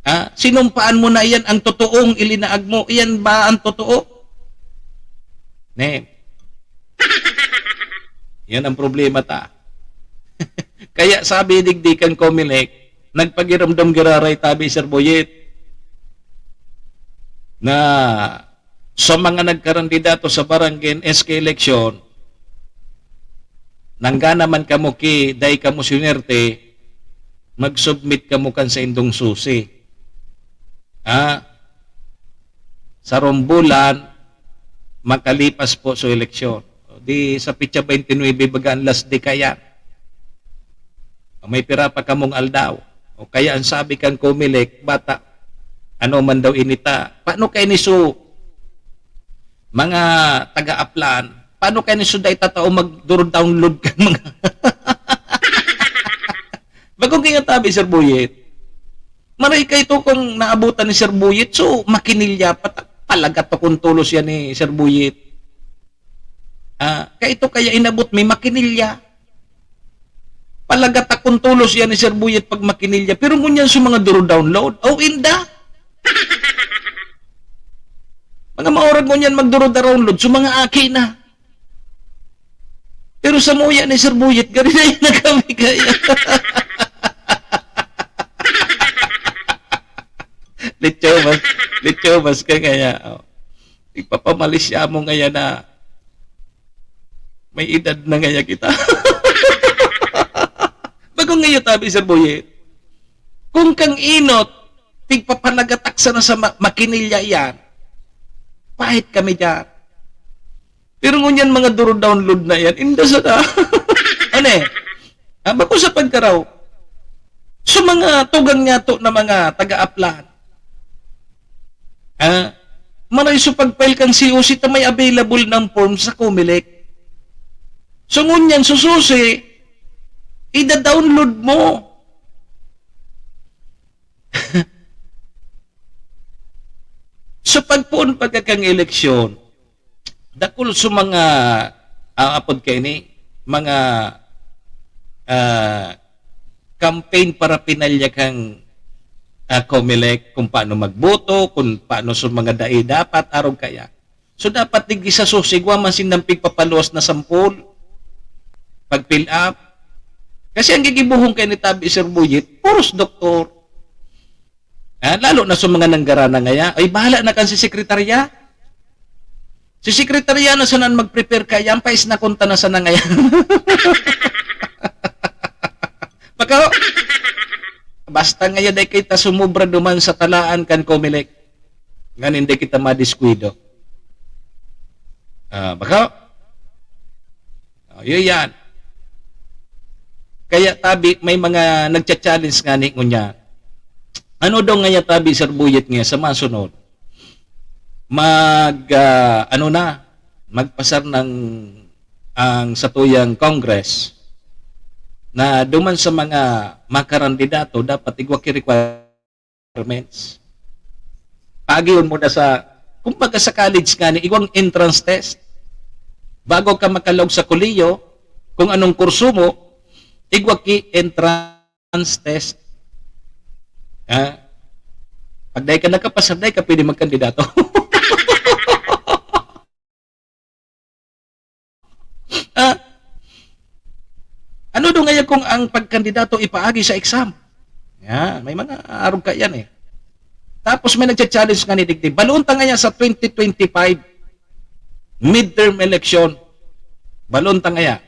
Ah, sinumpaan mo na iyan ang totoong ilinaag mo. Iyan ba ang totoo? Ne? Yan ang problema ta. Kaya sabi digdi kan Comelec, nagpagiramdam giraray tabi, Sir Boyet, na sa mga nagkarandidato sa barangay and S K election, nanggana man kamo ki, dai kamo sinwerte, mag-submit kamo kan saindong susi. Ha? Sarong bulan, makalipas po sa eleksyon. Di sa petsa twenty-nine, baga ang last day kaya. May pira pa kamong aldaw. O kaya ang sabi kan Comelec, bata, ano man daw inita. Paano kayo ni su, mga taga-Aplan, paano kayo ni su dai tatao magduro-download kan mga... Bagong kaya tabi, Sir Boyet. Maray ka ito kung naabutan ni Sir Boyet, so makinilya pa, ta-, palagat akong tulos yan ni Sir Boyet. Ah, kaito kaya inabot mi makinilya. Palagat akong tulos yan ni Sir Boyet pag makinilya. Pero ngunyan sa mga duro-download, oh, inda. Mga maorag ngunyan magduro-download, sa mga aki na. Pero sa muya ni Sir Boyet, gari na yun na kami kaya. Lechobas, lechobas ka kaya. Oh. Ipapamalisya mo ngayon na may edad na ngayon kita. Bago ngayon tabi, Sir Boyet, kung kang inot, tigpapalagatak sana sa ma-, makinilya yan, pahit kami dyan. Pero ngunyan, mga duro-download na yan, inda sana. Ano eh? Ah, bako sa pagkaraw. So, mga tugang niya to na mga taga-Aplan, ah, maray so pag-file kang C O C ta may available ng form sa Comelec. So, ngunyan, sususi, ida-download mo. So, pagpoon pagka kang eleksyon, dakul sa mga, ah, apod kaini, mga, ah, campaign paraphernalia kang, ah, Comelec, kung paano magboto, kung paano sa mga dai dapat, arog kaya. So, dapat digdi sa susi, igwa man sindang pigpapaluwas na sampol, pag-fill up. Kasi ang gigibuhon kay ni tabi, Sir Boyet, puros doktor. Ah, lalo na sa mga nanggarana ngaya. Ay, bahala na kan si sekretarya. Si sekretarya na sana ang mag-prepare kaya, ang pais na kunta na sana ngaya. Baka, basta ngaya dai kita sumubra duman sa talaan kan Comelec. Ngan hindi kita madiskwido. Ah, baka, oh, yun yan. Kaya tabi, may mga nagcha-challenge nga ni ngunya. Ano daw ngaya tabi, Sir Boyet, nga sa masunod? Mag, ah, ano na, magpasar ng ang satuyang Congress na duman sa mga makarandidato, dapat igwa ki requirements. Paagihon mo na sa, kumbaga sa college nga ni, igwang entrance test. Bago ka makalaog sa kolehiyo, kung anong kurso mo, igwa ki entrance test. Ha? Pag dai ka nakapasar, dai ka pwede magkandidato. Ah, ano daw ngaya kung ang pagkandidato ipaagi sa exam? Yan, may mga arog ka yan eh. Tapos may nagcha-challenge nga ni digdi. Balon ta ngaya sa twenty twenty-five midterm election. Balon ta ngaya.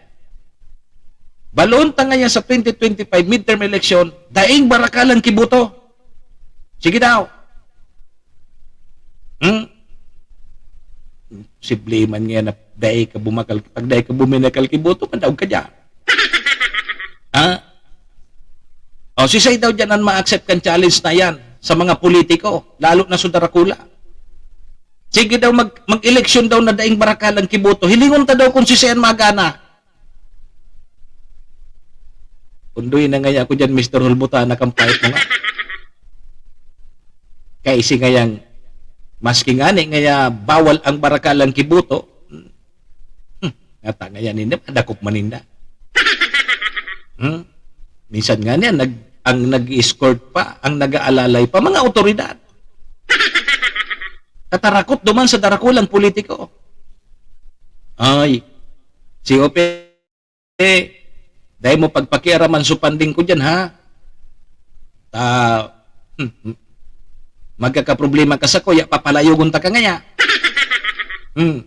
Balon ta ngayon sa twenty twenty-five midterm election, daing barakalang kiboto. Sige daw. Hmm? Posible man ngayon na dai ka bumakal, pag dai ka buminakal, kiboto man daw ka dyan. Ha? O, sisay daw dyan ang ma-accept kan challenge na yan sa mga politiko, lalo na sa Darakula? Sige daw, mag-, mag-eleksyon daw na daing barakalang kiboto. Hilingon ta daw kung sisay ang magana. Pundoy na ngaya ako dyan, Mister Hulbutan, nakampayat mo nga. Kaya isi ngayang, maski ngani ngaya bawal ang barakalang kiboto, hmm, ngata ngaya ninda, madakop man ninda. Hmm? Minsan nga niya, nag-, ang nag-escort pa, ang nag-aalalay pa, mga otoridad. Katarakot duman sa darakulang politiko. Ay, si Ope, dai mo pagpakiaraman so panding ko dyan, ha? Ta, hmm, hmm. Magkakaproblema ka sa kuya, papalayogon ta ka ngaya. Hmm.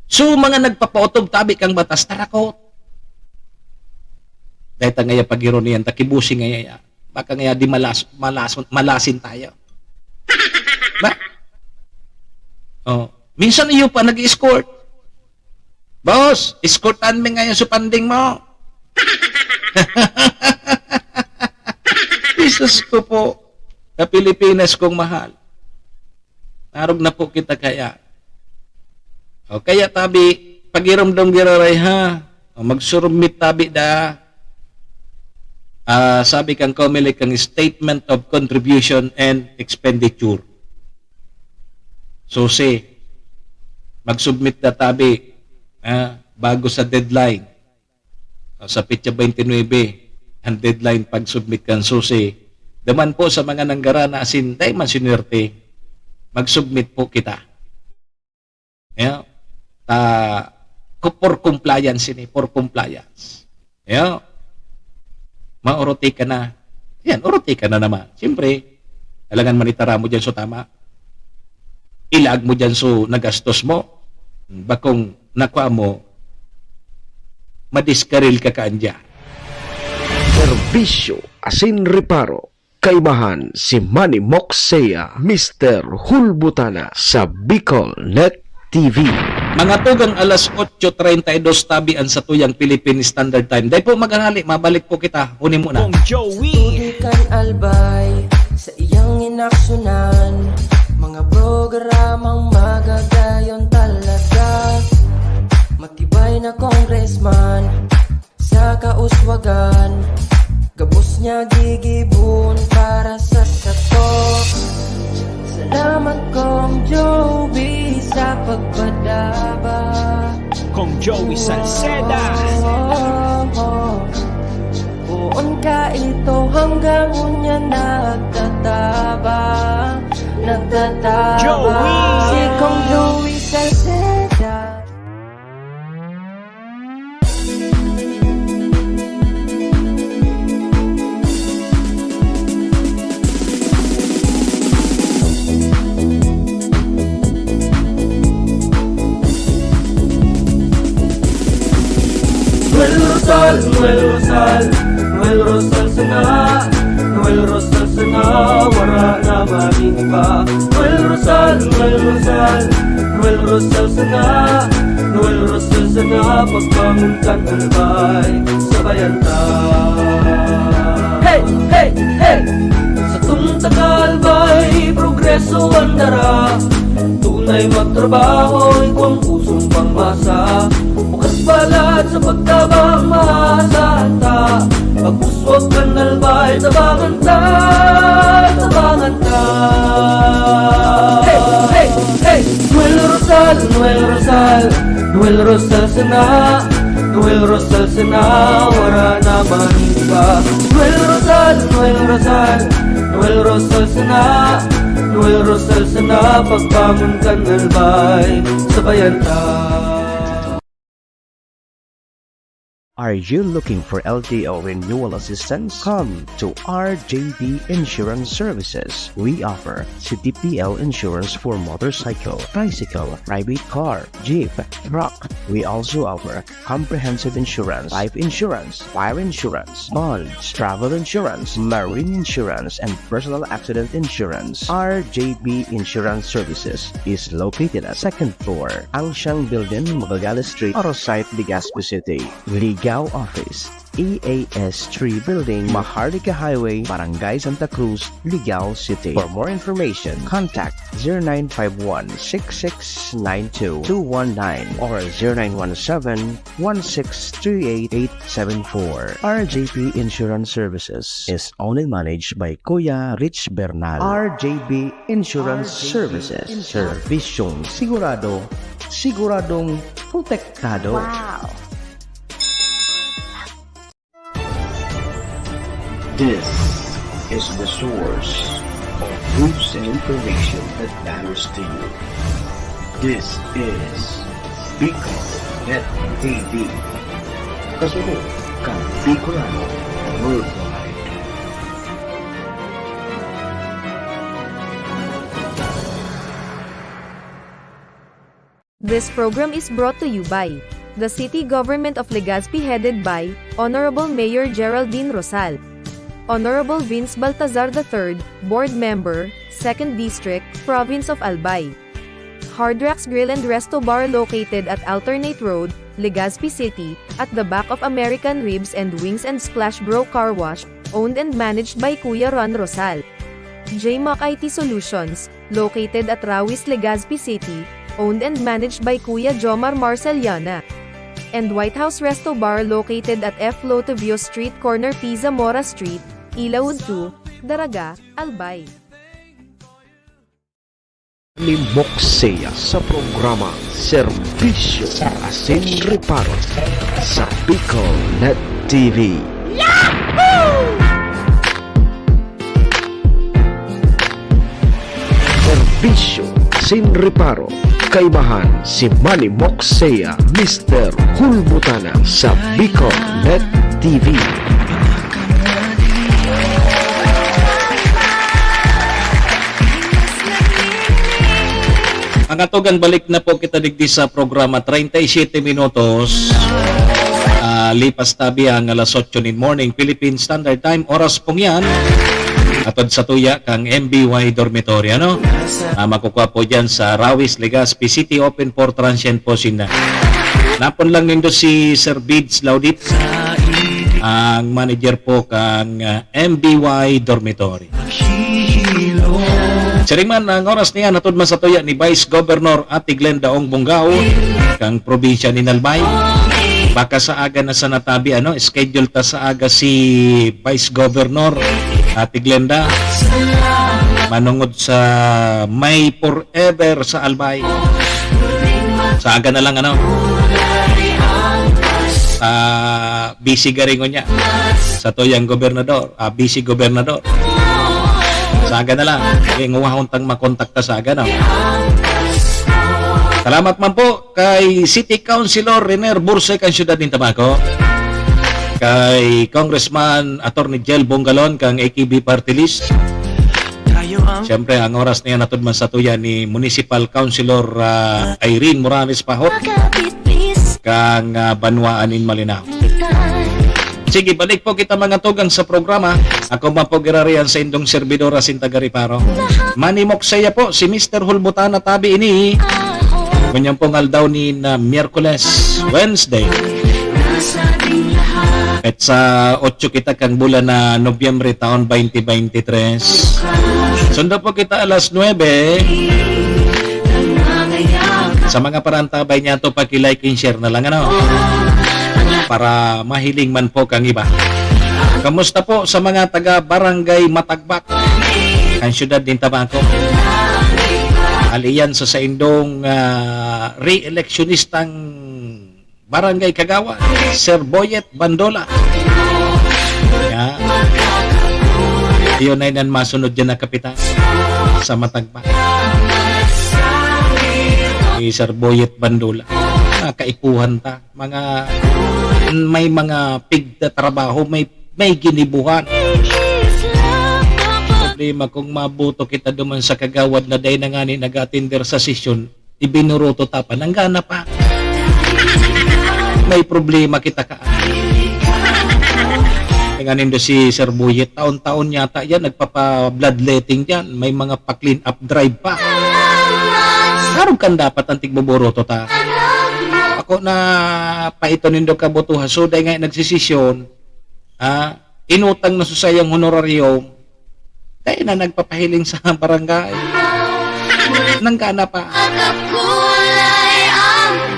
So, mga nagpapautob tabi kang batas, tarakot. Dahil ta ngaya pag-ironihan, ta kibusi ngaya ya. Baka ngaya di malas-, malason-, malasin tayo. Ba? Oh. Minsan iyo pa nag-escort. "Boss, escortan mi ngayon sa panding mo." Jesus ko po, sa Pilipinas kong mahal. Narog na po kita kaya. O kaya tabi, pagiromdom giraray ha. O magsurumit tabi da. Ah, sabi kang Comelec, ang statement of contribution and expenditure. So, si, mag-submit na tabi, ah, bago sa deadline. O, sa petsa twenty-nine, ang deadline pag-submit kan susi. Daman po sa mga nanggara na asin, dai man sinuwerte, mag-submit po kita. Yeah? Ta, ku-, for compliance ini, for compliance. Yeah? Maoroti ka na. Yan, oroti ka na naman. Siyempre, alangan manitara mo dyan so tama. Ilaag mo dyan so nagastos mo. Bakong nakwa mo, madiskaril ka kaandya. Serbisyo asin reparo. Kaibahan si Manny Moxea, Mister Hulbutana sa Bicol Net T V. Mga tugang alas otso treinta y dos tabi an satuyang Philippine Standard Time. Dai po maghali, mabalik po kita. Uni muna. Kong Joey. Tuni kan Albay sa iyang inaksyonan, mga programang magagayon talaga. Matibay na congressman, sa kauswagan, gabos niya gigibon para sa sato. Salamat, Kong Joey, sa pagpadaba. Kong Joey Salceda. Poon ka ito hanggang unya nagtataba, nagtataba. Joey. Si Kong Joey Salceda. Noel Rosal, Noel Rosal, Noel Rosal sana, Noel Rosal sana, wara na man iba. Noel Rosal, Noel Rosal, Noel Rosal sana, Noel Rosal sana, pagbangon kan Albay, sabayan ta. Hey, hey, hey! Satong taga Albay, progreso an dara. Tunay magtrabaho, igwang pusong pangmasa. Bukas palad sa pagtabang, maasahan ta. Pag-uswag kan Albay, tabangan ta, tabangan ta. Hey, hey, hey! Noel Rosal, Noel Rosal, Noel Rosal sana, Noel Rosal sana, wara na man iba. Noel Rosal, Noel Rosal, Noel Rosal sana, Noel Rosal sana, pagbangon kan Albay, sabayan ta. Are you looking for L T O renewal assistance? Come to R J B Insurance Services. We offer C T P L insurance for motorcycle, tricycle, private car, jeep, truck. We also offer comprehensive insurance, life insurance, fire insurance, bonds, travel insurance, marine insurance, and personal accident insurance. R J B Insurance Services is located at second floor, Angsiang Building, Magallanes Street, Oro Site, Legazpi City. Ligao Office, E A S three Building, Maharlika Highway, Barangay Santa Cruz, Ligao City. For more information, contact zero nine five one six six nine two two one nine or zero nine one seven one six three eight eight seven four. R J P Insurance Services is owned and managed by Kuya Rich Bernal. R J B Insurance Services. Serbisyong sigurado, siguradong protektado. Wow! This is the source of news and information that matters to you. This is Bicol Net T V. Kasunod kan Bicolano Worldwide. This program is brought to you by the City Government of Legazpi, headed by Honorable Mayor Geraldine Rosal, Honorable Vince Baltazar the third, Board Member, Second District, Province of Albay. Hard Rocks Grill and Resto Bar, located at Alternate Road, Legazpi City, at the back of American Ribs and Wings and Splash Bro Car Wash, owned and managed by Kuya Ron Rosal. J Mac I T Solutions, located at Rawis, Legazpi City, owned and managed by Kuya Jomar Marceliana. And White House Resto Bar, located at F Lotivio Street, corner P Zamora Street, Ilaud two, Daraga, Albay. Ni Moksea sa programa Serbisyo asin Reparo sa Bicol Net T V. Serbisyo asin Reparo, kaibahan si Manny Moksea, Mister Hulbutana sa Bicol Net T V. Mga tugang, balik na po kita digdi sa programa, treinta y siete minutos. Ah, lipas tabi ang alas otso nin morning, Philippine Standard Time. Oras pong yan, atod sa tuya kang M B Y Dormitory, ano? Ah, makukuha po dyan sa Rawis, Legazpi City, open for transient po sinda. Napon lang nindo si Sir Bids Laudit, ang manager po kang, ah, M B Y Dormitory. Siring man, ang oras niya, hatod man sa tuya ni Vice Governor Ate Glenda Ong Bongao, kang probinsya ni Albay. Baka sa aga na sa natabi, ano, schedule ta sa aga si Vice Governor Ate Glenda. Manungod sa May Forever sa Albay. Sa aga na lang, ano? Ah, busy garingon niya. Sa tuyang gobernador, ah, busy gobernador. Sa aga na lang. Kaya nguwahon tang makontak ta sa aga, no? Salamat man po kay City Councilor Renier Burse kang siyudad nin Tabaco. Kay Congressman Attorney Jel Bongalon kang A K B Party List. Siyempre, ang oras na yan, hatod man sa tuya ni Municipal Councilor, ah, Irene Morales Pahot, kang, ah, Banwaan in Malinao. Sige, balik po kita, mga tugang, sa programa. Ako man po girarian sa indong servidor asin taga-Reparo. Manimok saya po si Mister Hulbutana tabi ini. Ngunyan pong aldaw ni na Miyerkules, Wednesday. Petsa otso kita kang bulan na Nobyembre, taon twenty twenty-three. Sundo po kita alas nuebe. Sa mga parantabay niya to, paki-like and share na lang, ano? Para mahiling man po kang iba. Kamusta po sa mga taga Barangay Matagbak, ang siyudad nin Tabaco? Aliyan sa saindong, ah, re-electionistang Barangay Kagawad, Sir Boyet Bandola. Ya. Iyo na nan masunod dyan na kapitan sa Matagbak. Si Sir Boyet Bandola. kaipuhan ta. Mga, may mga pigtatrabaho, may, may ginibuhan. Problema kung maboto kita duman sa kagawad na dai na ngani nag-atender sa sesyon, ibinoroto ta pa, nanggana pa. May problema kita ka. Tingnan nindo si Sir Buyet, taon-taon yata yan, nagpapa-bloodletting dyan. May mga pa-clean up drive pa. Arog kan dapat ang tigboboroto ta. Ako na paito nindo kabutuhan. So, dahil nga nagsisisyon, ah, inutang na susayang honorarium, dahil na nagpapahiling sa barangay. Nanggana pa.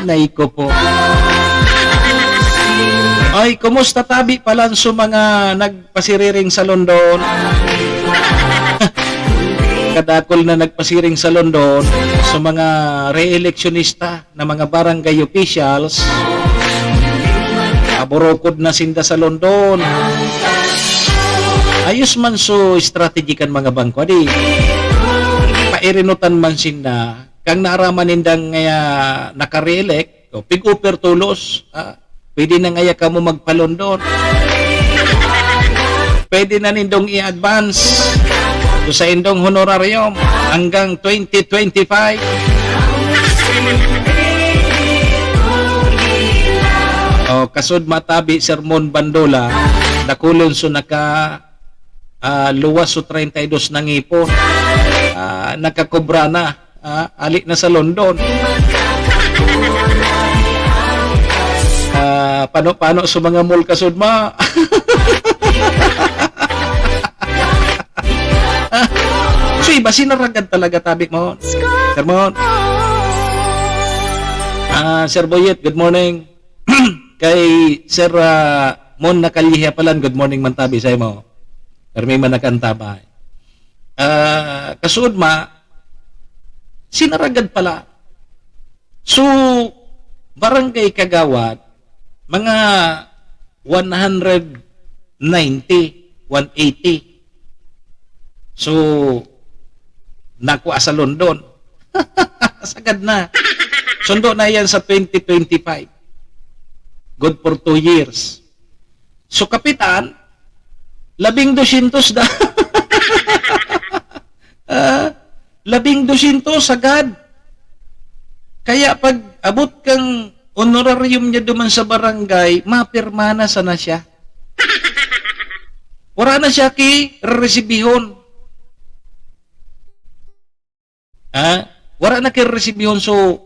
Nay ko po. Ay, kumusta tabi palan sa mga nagpasiriring sa London? Kadakol na nagpasiring sa London sa mga re-electionista na mga barangay officials, aborokod na sinda sa London. Ayos man so strategy kan mga bangko, adi, pairinutan man sinda, kang naaraman nindang, ah, naka-re-elect, o, pig-offer tolos, ah, pwede na ngaya kamo magpa-London. Pwede na nindong i-advance so sa indong honorarium hanggang twenty twenty-five. O, kasud matabi, Sermon Bandola, dakulon so naka, ah, luwas so treinta y dos na ngipon. Ah, nakakobra na. Ah, ali na sa London. Ah, pano-pano sa mga mall kasud ma. So, iba, sinaragad talaga, tabi mo. Sermon. Ah, Sir Boyet, good morning. Kay Sir, ah, Mon Nakalyiha palan, good morning man tabi sa imo. Pero may man nakaantabay. Ah, kasud ma, sinaragad pala. So, barangay kagawad, mga one hundred ninety, one eighty. So, nakua sa London. Sagad na. Sundo na yan sa twenty twenty-five. Good for two years. So, kapitan, labing dosyentos na. Ah, labing dosyentos sagad. Kaya pag abot kang honorarium niya duman sa barangay, mapirma na sana siya. Wala na siya ki-resibihon. Ha? Wala na ki-resibihon so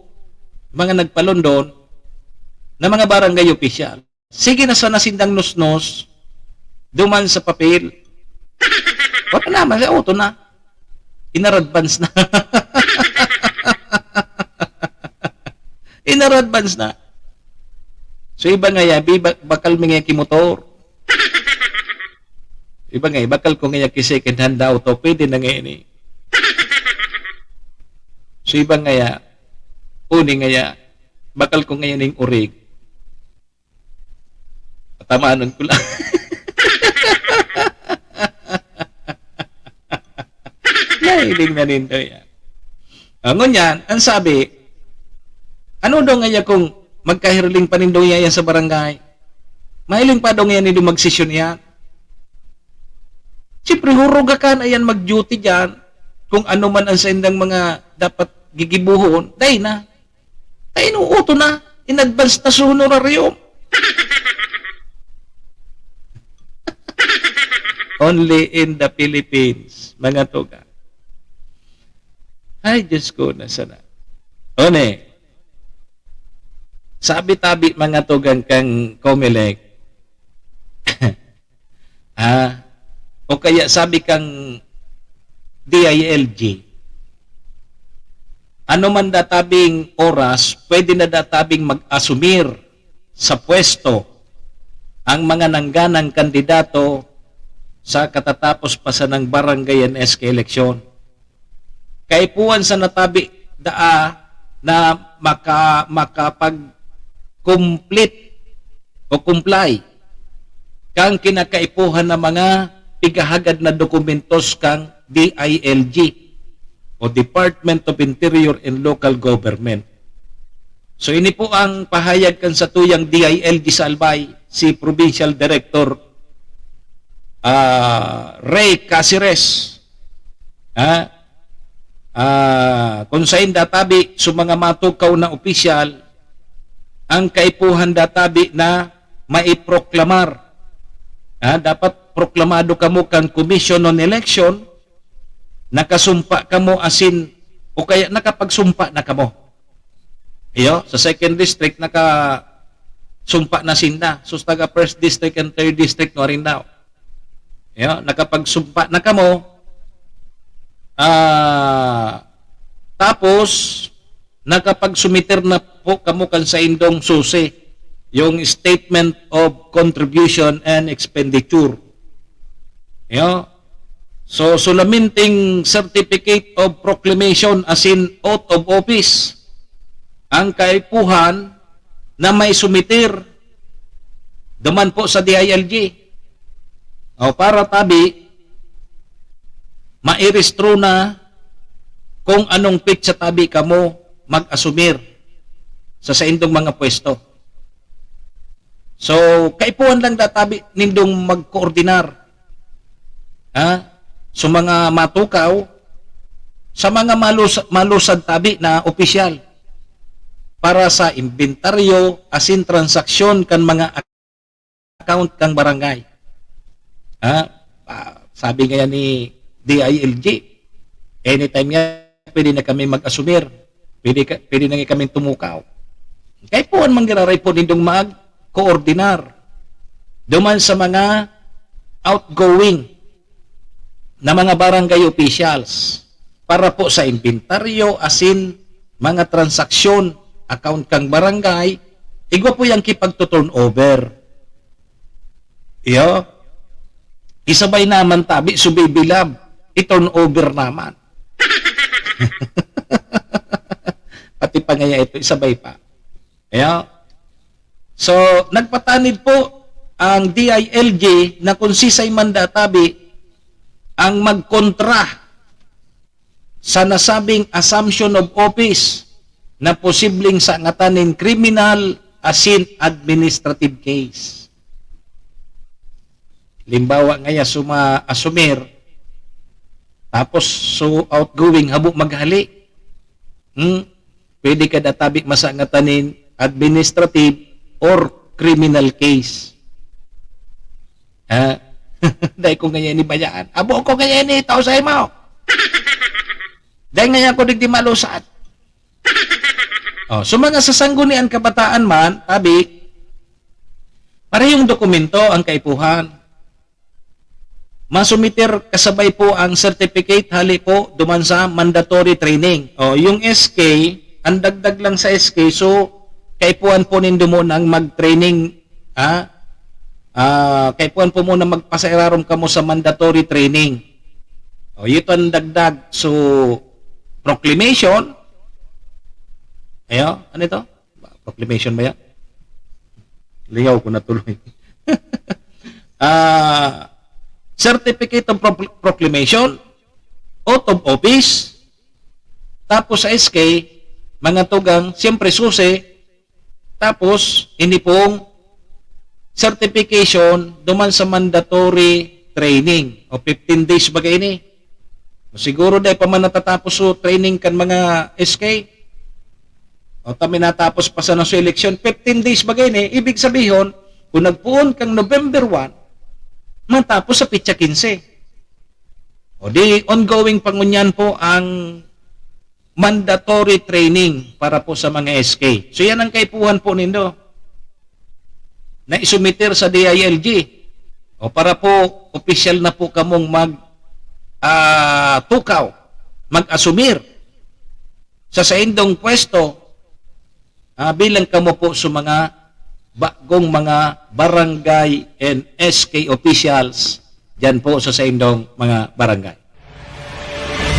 mga nagpa-London na mga barangay official. Sige na sana sindang nusnos duman sa papel. Wala naman, sa auto na. Inaradvance na. Inaradvance na. So, iba nga yan, biba-, bakal mi nga kimotor. Iba nga, bakal ko nga ki second hand auto, pwede na nga ini. So, iba nga ya, uni nga ya, bakal ko nga ning urig. Patamanon ko lang. Nahiling na nindo yan. Ah, ngunyan, ang sabi, ano daw nga kung magkahiriling pa nindo yan sa barangay? Mahiling pa daw nga nindo magsesyon yan? Siyempre, huruga ka na yan mag-duty dyan. Kung ano man ang saindang mga dapat gigibuhon, dai na. Ay, inuuto na. In advance na sa honorarium. Only in the Philippines, mga tuga. Ay, Diyos ko, nasana. One, sabi-tabi, mga tugang kang Comelec, ha? O kaya sabi kang D I L G, ano man databing oras, pwede na databing mag-asumir sa pwesto ang mga nangganang kandidato sa katatapos pa sanang barangay and S K eleksyon. Kaipuhan sa natabi daa na maka-, makapag-complete o comply kan kinakaipuhan na mga pighahagad na dokumentos kan D I L G o Department of Interior and Local Government. So, ini po ang pahayag kan satuyang D I L G sa Albay, si Provincial Director, ah, Ray Caceres. Ha? Ah, kung sain databi, sa mga matukaw na opisyal, ang kaipuhan databi na maiproklamar. Ha? Dapat proklamado kamo kan Commission on Election, nakasumpa kamo asin, o kaya nakapagsumpa na kamo. Iyo, sa second district, nakasumpa na sinda. Sus, taga first district and third district, no, rin daw. Iyo, nakapagsumpa na kamo. Ah, tapos, nakapagsumiter na po kamo kan saindong susi, yung Statement of Contribution and Expenditure. Iyo. So, sulaminting Certificate of Proclamation asin Oath of Office ang kaipuhan na maisumiter duman po sa D I L G. O, para tabi, mairestro na kung anong petsa tabi kamo mag-asumir sa saindong mga pwesto. So, kaipuhan lang databi nindong magkoordinar, ha? Sa mga matukaw, sa mga malus-, malusad tabi na opisyal para sa inventaryo asin transaksyon kan mga account kan barangay. Ha? Ah, sabi ngaya ni D I L G, anytime nga, pwede na kami mag-asumir. Pwede, ka, pwede na nga kami tumukaw. Kaipuhan man giraray po nindong mag-koordinar duman sa mga outgoing na mga barangay officials para po sa inventaryo, asin mga transaksyon, account kan barangay, igwa po yang kipagto-turnover. Iyo. Isabay naman tabi, subibilab, i-turnover naman. Pati pa ngaya ito, isabay pa. Iyo. So, nagpatanid po ang D I L G na kung sisay man databi ang magkontra sa nasabing assumption of office na posibleng sangatan nin kriminal asin administrative case. Limbawa ngaya suma-asumir, tapos so outgoing habo maghali. Hmm? Pwede ka databi masangatan nin administrative or criminal case. Ha? Dai ko ngayon ni bayaan. Abo ko ngayon ni tao sa imo. Dai ngayon ko digdi malusad. Oh, so mga sa Sangguniang Kabataan man, tabi, parehong dokumento ang kaipuhan. Masumiter kasabay po ang certificate hali po duman sa mandatory training. O, yung S K, ang dagdag lang sa S K, so, kaipuhan po nindo munang mag-training, ha? Ah, kaipuhan po muna magpasairarom kamo sa mandatory training. O, ito ang dagdag. So, proclamation. Ayo, ano ito? Proclamation ba yan? Liyaw ko na tuloy. Ah, certificate of Procl-, Proclamation, oath of office, tapos sa S K, mga tugang, siyempre susi, tapos ini pong certification duman sa mandatory training o fifteen days baga ini. Siguro dai pa man natatapos so training kan mga S K. O, ta minatapos pa sana sa eleksyon, fifteen days baga ini, ibig sabihon, kung nagpoon kang November one, matapos sa petsa quince. O di, ongoing pa ngunyan po ang mandatory training para po sa mga S K. So, yan ang kaipuhan po nindo na isumiter sa D I L G o para po opisyal na po kamong mag, ah, tukaw, mag-asumir sa saindong pwesto, ah, bilang kamo po sa mga bagong mga barangay and S K officials dyan po sa saindong mga barangay.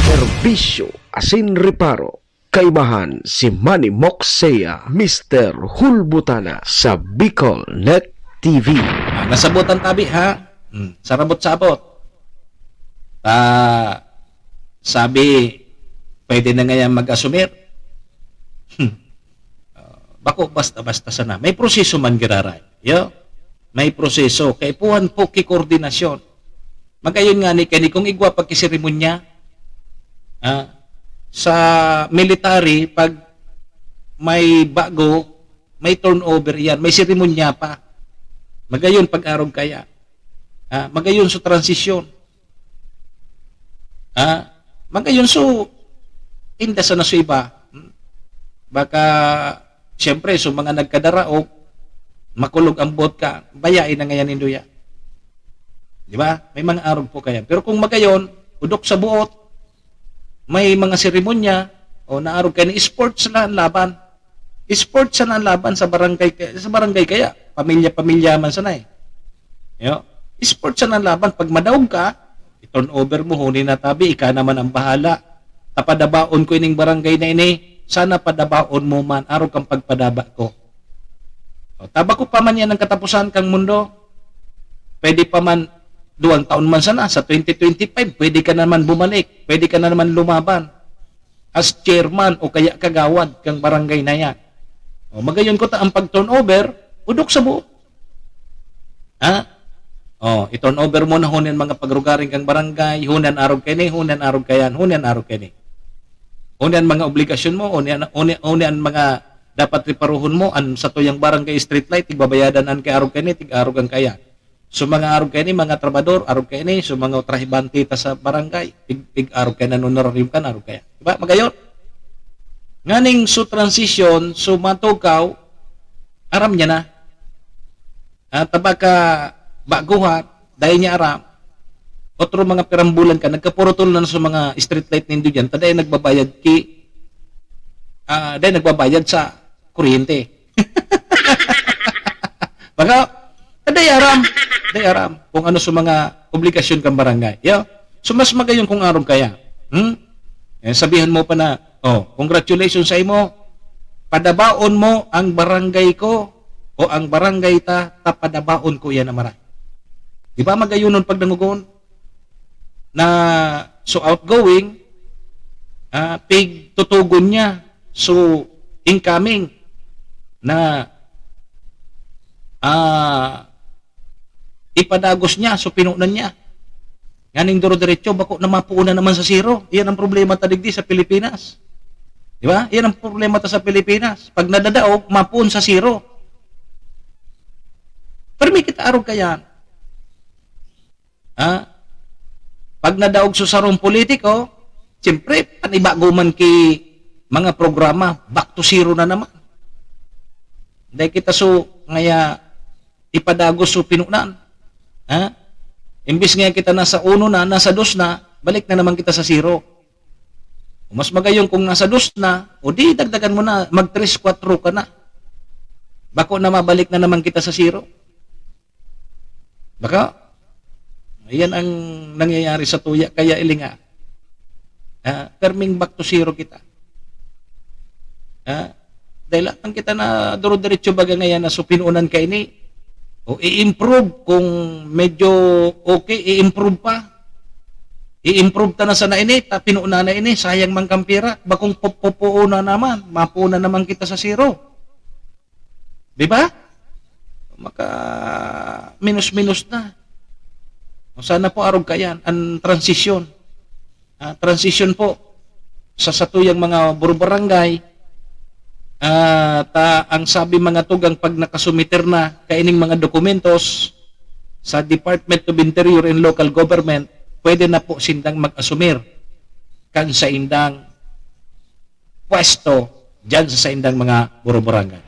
Serbisyo asin reparo. Kaibahan si Manny Moxea, Mister Hulbutana sa Bicol Net T V. Ah, nasabutan tabi, ha? Hmm, sarabot-sabot. Ah, sabi, pwede na ngayon mag-asumir. Hmm. Ah, Bako basta-basta sana. May proseso man giraray. Yo? May proseso. Kaipuhan po ki koordinasyon. Magayon nga ni kani kung igwa pag ki seremonya, ah, sa military, pag may bago, may turnover iyan, may seremonya pa. Magayon pag-arog kaya. Ah, magayon sa transisyon. Ah, magayon so, inda sana sa iba. Hmm? Baka, siyempre, so mga nagkadaraog, makulog ang buot ka, bayain na ngayon nindo yan. Di ba? May mga arog po kaya. Pero kung magayon, udok sa buot, may mga seremonya, o naarog kayo ni sports na ang laban. Sports na ang laban sa barangay, sa barangay kaya. Pamilya-pamilya man sana eh. Yo? Sports na ang laban. Pag madaog ka, i-turn over mo, huni na tabi, ika naman ang bahala. Tapadabaon ko ining barangay na ini, sana padabaon mo man, arog kang pagpadaba ko. O, taba ko pa man yan ang katapusan kang mundo. Pwede pa man, duwang taon man sana, sa twenty twenty-five, pwede ka naman bumalik, pwede ka na naman lumaban as chairman o kaya kagawad kang barangay na yan. O, magayon ko ta ang pag-turnover, udok sa buo. Ha? O, i-turnover mo na hunin mga pagrugaring kang barangay, hunin arog kini, hunin arog kayan, hunin arog kini. Hunin mga obligasyon mo, hunin, hunin, hunin mga dapat reparuhon mo, an sa tuyang barangay street light, tigbabayadan an kay arog kini, tig-arog ang kaya. So, mga arog kaini, mga trabador, arog kaini, so, mga trahibante ta sa barangay, pig-, pig-arog kaini an honorarium kan, arog kaya. Diba? Magayon. Nganing so transition, so matukaw, aram niya na. Ah, tabaka baguhan, dahil niya aram. Otro mga pirambulan ka, nagkapurutol na sa mga street light nindo dyan, ta dahil nagbabayad ki, ah, dahil nagbabayad sa kuryente. Baka, aday aram. Aday aram kung ano sa mga obligasyon kang barangay. Yo? So, mas magayon kung arog kaya. Hmm? Eh, sabihan mo pa na, "Oh, congratulations sa imo. Padabaon mo ang barangay ko o ang barangay ta, ta padabaon ko yan na maray." Di ba magayonon pag nangugon? Na, so outgoing, ah, pigtutugon niya. So incoming na, ah, ipadagos niya, so pinunan niya. Nganing duro-diretso, bako na mapuon na naman sa zero. Iyan ang problema ta digdi sa Pilipinas. Di ba? Iyan ang problema ta sa Pilipinas. Pag nadadaog, mapuon sa zero. Pero may kita arog kayan. Ha? Pag nadaog sa sarong politiko, siyempre, panibago man ki mga programa, back to zero na naman. Dahil kita so, ngaya, ipadagos so pinunan. Ha? Imbis nga kita nasa uno na, nasa dos na, balik na naman kita sa zero. Mas magayon kung nasa dos na, o di dagdagan mo na, mag tres, kwatro ka na. Bako na mabalik na naman kita sa zero. Baka, yan ang nangyayari sa tuya. Kaya ilinga, ah, perming back to zero kita. Ah, dahil lang kita na duro-diretso baga ngayon na so pinuunan ka ini. O i-improve kung medyo okay, i-improve pa. I-improve ta na sana ini, ta pinuunan na ini, sayang man kang pira. Bakong pupupuunan naman, mapuunan naman kita sa zero. Di ba? Maka minus-minus na. O sana po arog kayan, ang transisyon. Ah, transisyon po sa satuyang mga burubarangay, ah, ta ang sabi mga tugang pag nakasumiter na kaining mga dokumentos sa Department of Interior and Local Government, pwede na po sindang mag-asumir kan saindang pwesto diyan sa saindang mga burubarangay.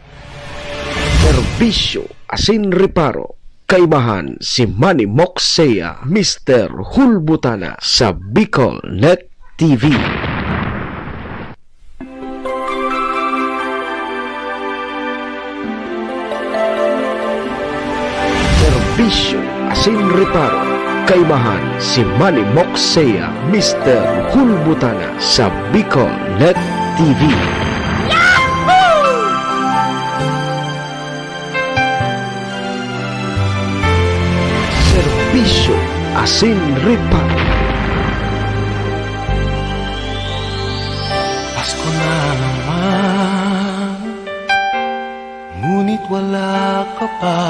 Serbisyo asin reparo, kaimahan si Manny Moksea, Mister Hulbutana sa Bicol Net T V. Serbisyo asin reparo, kaimahan si Manny Moksea, Mister Hulbutana sa Bicol Net T V. Serbisyo asin reparo. Pasko na naman. Ngunit wala ka pa.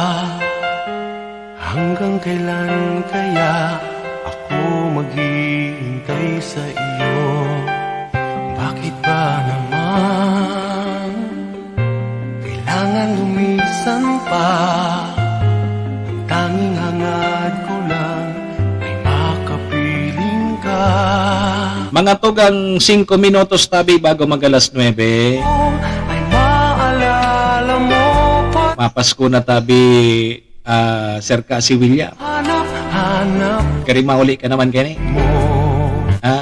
Hanggang kailan kaya ako maghihintay sa iyo? Bakit ba naman kailangan lumisan pa? Ang tanging hangad ko lang ay makapiling ka. Mga tugang singko minutos tabi bago mag-alas nuebe. Ay maalala mo pa. Mapasko na tabi, ah, Sir Cassie William. Hanap, hanap Kari mauli ka naman kani. Mo. Ha?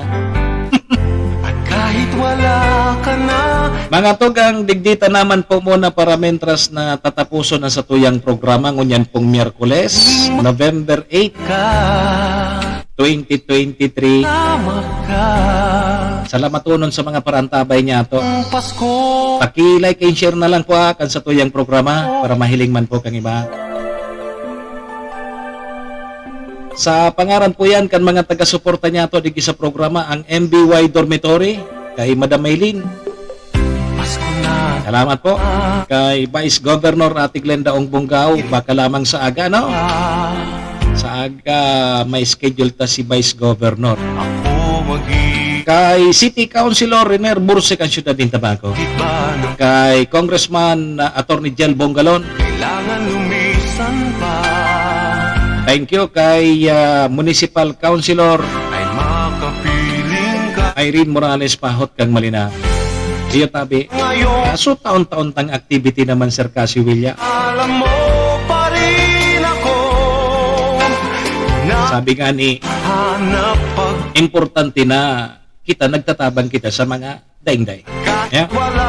At kahit wala ka na. Mga tugang, digdita naman po muna para mentras na tatapuson ang satuyang programa ngunyan pong Miyerkules, November eight, ka. Twenty twenty-three. Tama ka. Salamaton sa mga parantabay niyato. Ang Pasko. Paki-like and share na lang po, ha, kan satuyang programa para mahiling man po kang iba. Sa pangaran po yan kan mga taga-suporta niyato digdi sa programa, ang M B Y Dormitory, kay Madam Maylin. Pasko na. Salamat po. Kay Vice Governor Ate Glenda Ong Bongao, baka lamang sa aga, no? Sa aga, may schedule ta si Vice Governor. Ako magiging Kay City Councilor Renier Bursik ang siyudad ng Tabaco. Iba na. Kay Congressman, ah, Attorney Jel Bongalon. Kailangan lumisan pa. Thank you kay, ah, Municipal Councilor Ay makapiling ka. Irene Morales Pahot kang Malina. Iyo tabi. Ngayon. Kaso taon-taon tang activity naman, Sir Cassie William. Alam mo pa rin ako na Sabi nga ni, hanap pag importante na kita, nagtatabang kita sa mga daingday. Kahit Yeah. wala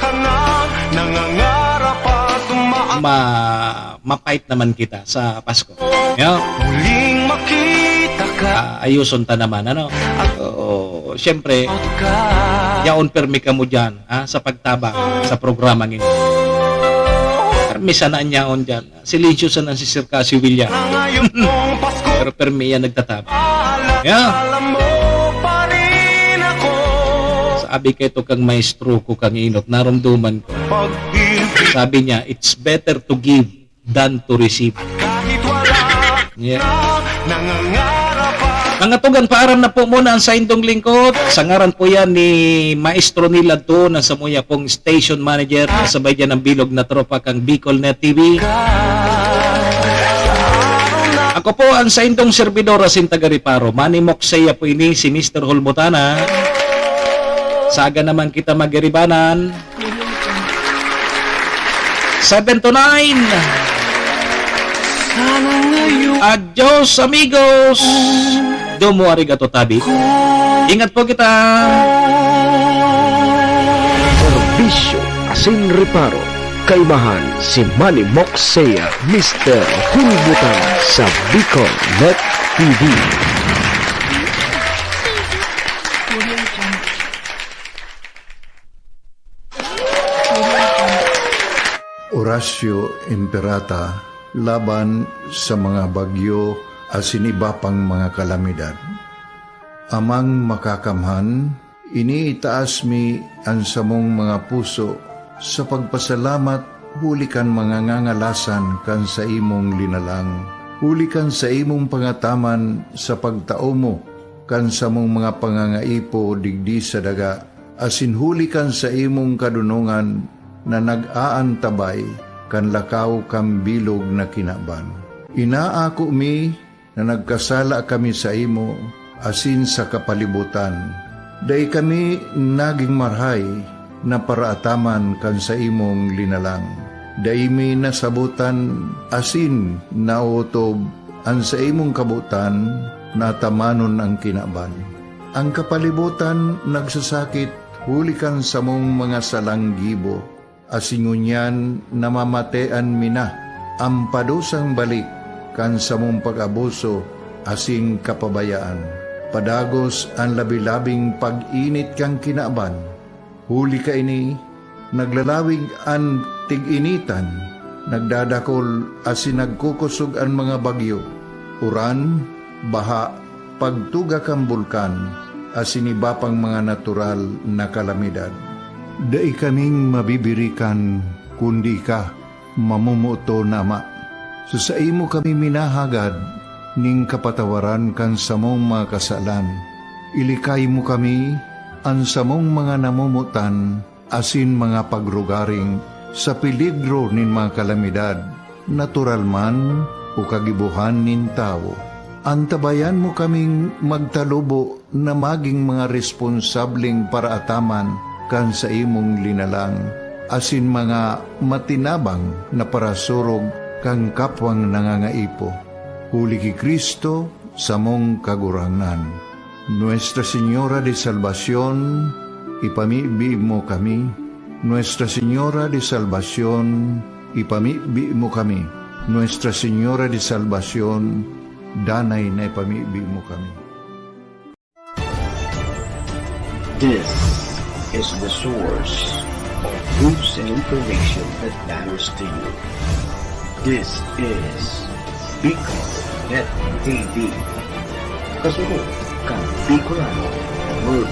ka na, nangangarap at umaak- Ma-, mapait naman kita sa Pasko. Yeah. Muling makita ka. Ah, ayuson ta naman, ano? Oo, siyempre, Pagka yaon permi kamo dyan, ha, sa pagtabang sa programang ini. Permi sana an yaon dyan. Silensyo sana si Sir Cassie William. Ang ngayon kong Pasko. Pero permi yan nagtatabang. Ala, Yeah. alam mo pa rin ako. Sabi kay to kang maestro ko, kang Inok, narumduman ko. Pag-ibig. Sabi niya, "It's better to give than to receive." Kahit wala Yeah. na, nangangarap pa. Mga tugang, paaram na po muna ang saindong lingkod. Sa ngaran po yan ni Maestro Neil Adto, na samuya pong station manager, kasabay dyan ang bilog na tropa kang Bicol Net T V. Ako po ang saindong servidor asin taga-reparo. Manny Moksea po ini, si Mister Hulbutana. Saga naman kita magiribanan. Seven to nine. Sana ngayon. Adios, amigos. Domo arigato tabi. Ingat po kita. Serbisyo asin reparo. Kaibahan si Manny Moksea, Mister Hulbutan sa Bicol Net T V. Orasyo Imperata laban sa mga bagyo asin iba pang mga kalamidad. Amang Makakamhan, iniitaas mi an samong mga puso sa pagpasalamat huli kan mga ngangalasan kan saimong linalang, huli kan saimong pangataman sa pagtao mo kan samong mga pangangaipo digdi sa daga, asin huli kan saimong kadonongan na nag-aantabay kan lakaw kan bilog na kinaban. Inaako mi na nagkasala kami saimo asin sa kapalibotan. Dai kami nagin marahay na paraataman kan saimong linalang. Dai mi nasabotan asin naotob an saimong kabotan na atamanon an kinaban. An kapalibotan nagsasakit huli kan samong mga salang gibo, asin ngunyan namamatean mi na an padusang balik kan samong pag-abuso asin kapabayaan. Padagos an labi-labing pag-init kan kinaban. Huli kaini, naglalawig an tig-initan, nagdadakol asin nagkukosog an mga bagyo, uran, baha, pagtuga kan bulkan, asin iba pang mga natural na kalamidad. Dai kaming mabibirikan kundi ika, Mamomoton, Ama, sa saimo kami minahagad ning kapatawaran kan samong mga kasalan. Ilikay mo kami, an samong mga namomotan, asin mga pagrugaring sa peligro nin mga kalamidad, natural man o kagibohan nin tawo. Antabayan mo kaming magtalubo na magin mga responsableng paraataman kan saimong linalang, asin mga matinabang na parasurog kan kapwang nangangaipo. Huli ki Cristo, samong Kagurangnan. Nuestra Señora de Salvacion, ipamibi mo kami. Nuestra Señora de Salvacion, ipamibi mo kami. Nuestra Señora de Salvacion, danay na ipamibi mo kami. This is the source of news and information that matters to you. This is Bicol Net T V. Kasunod kan Bicolano World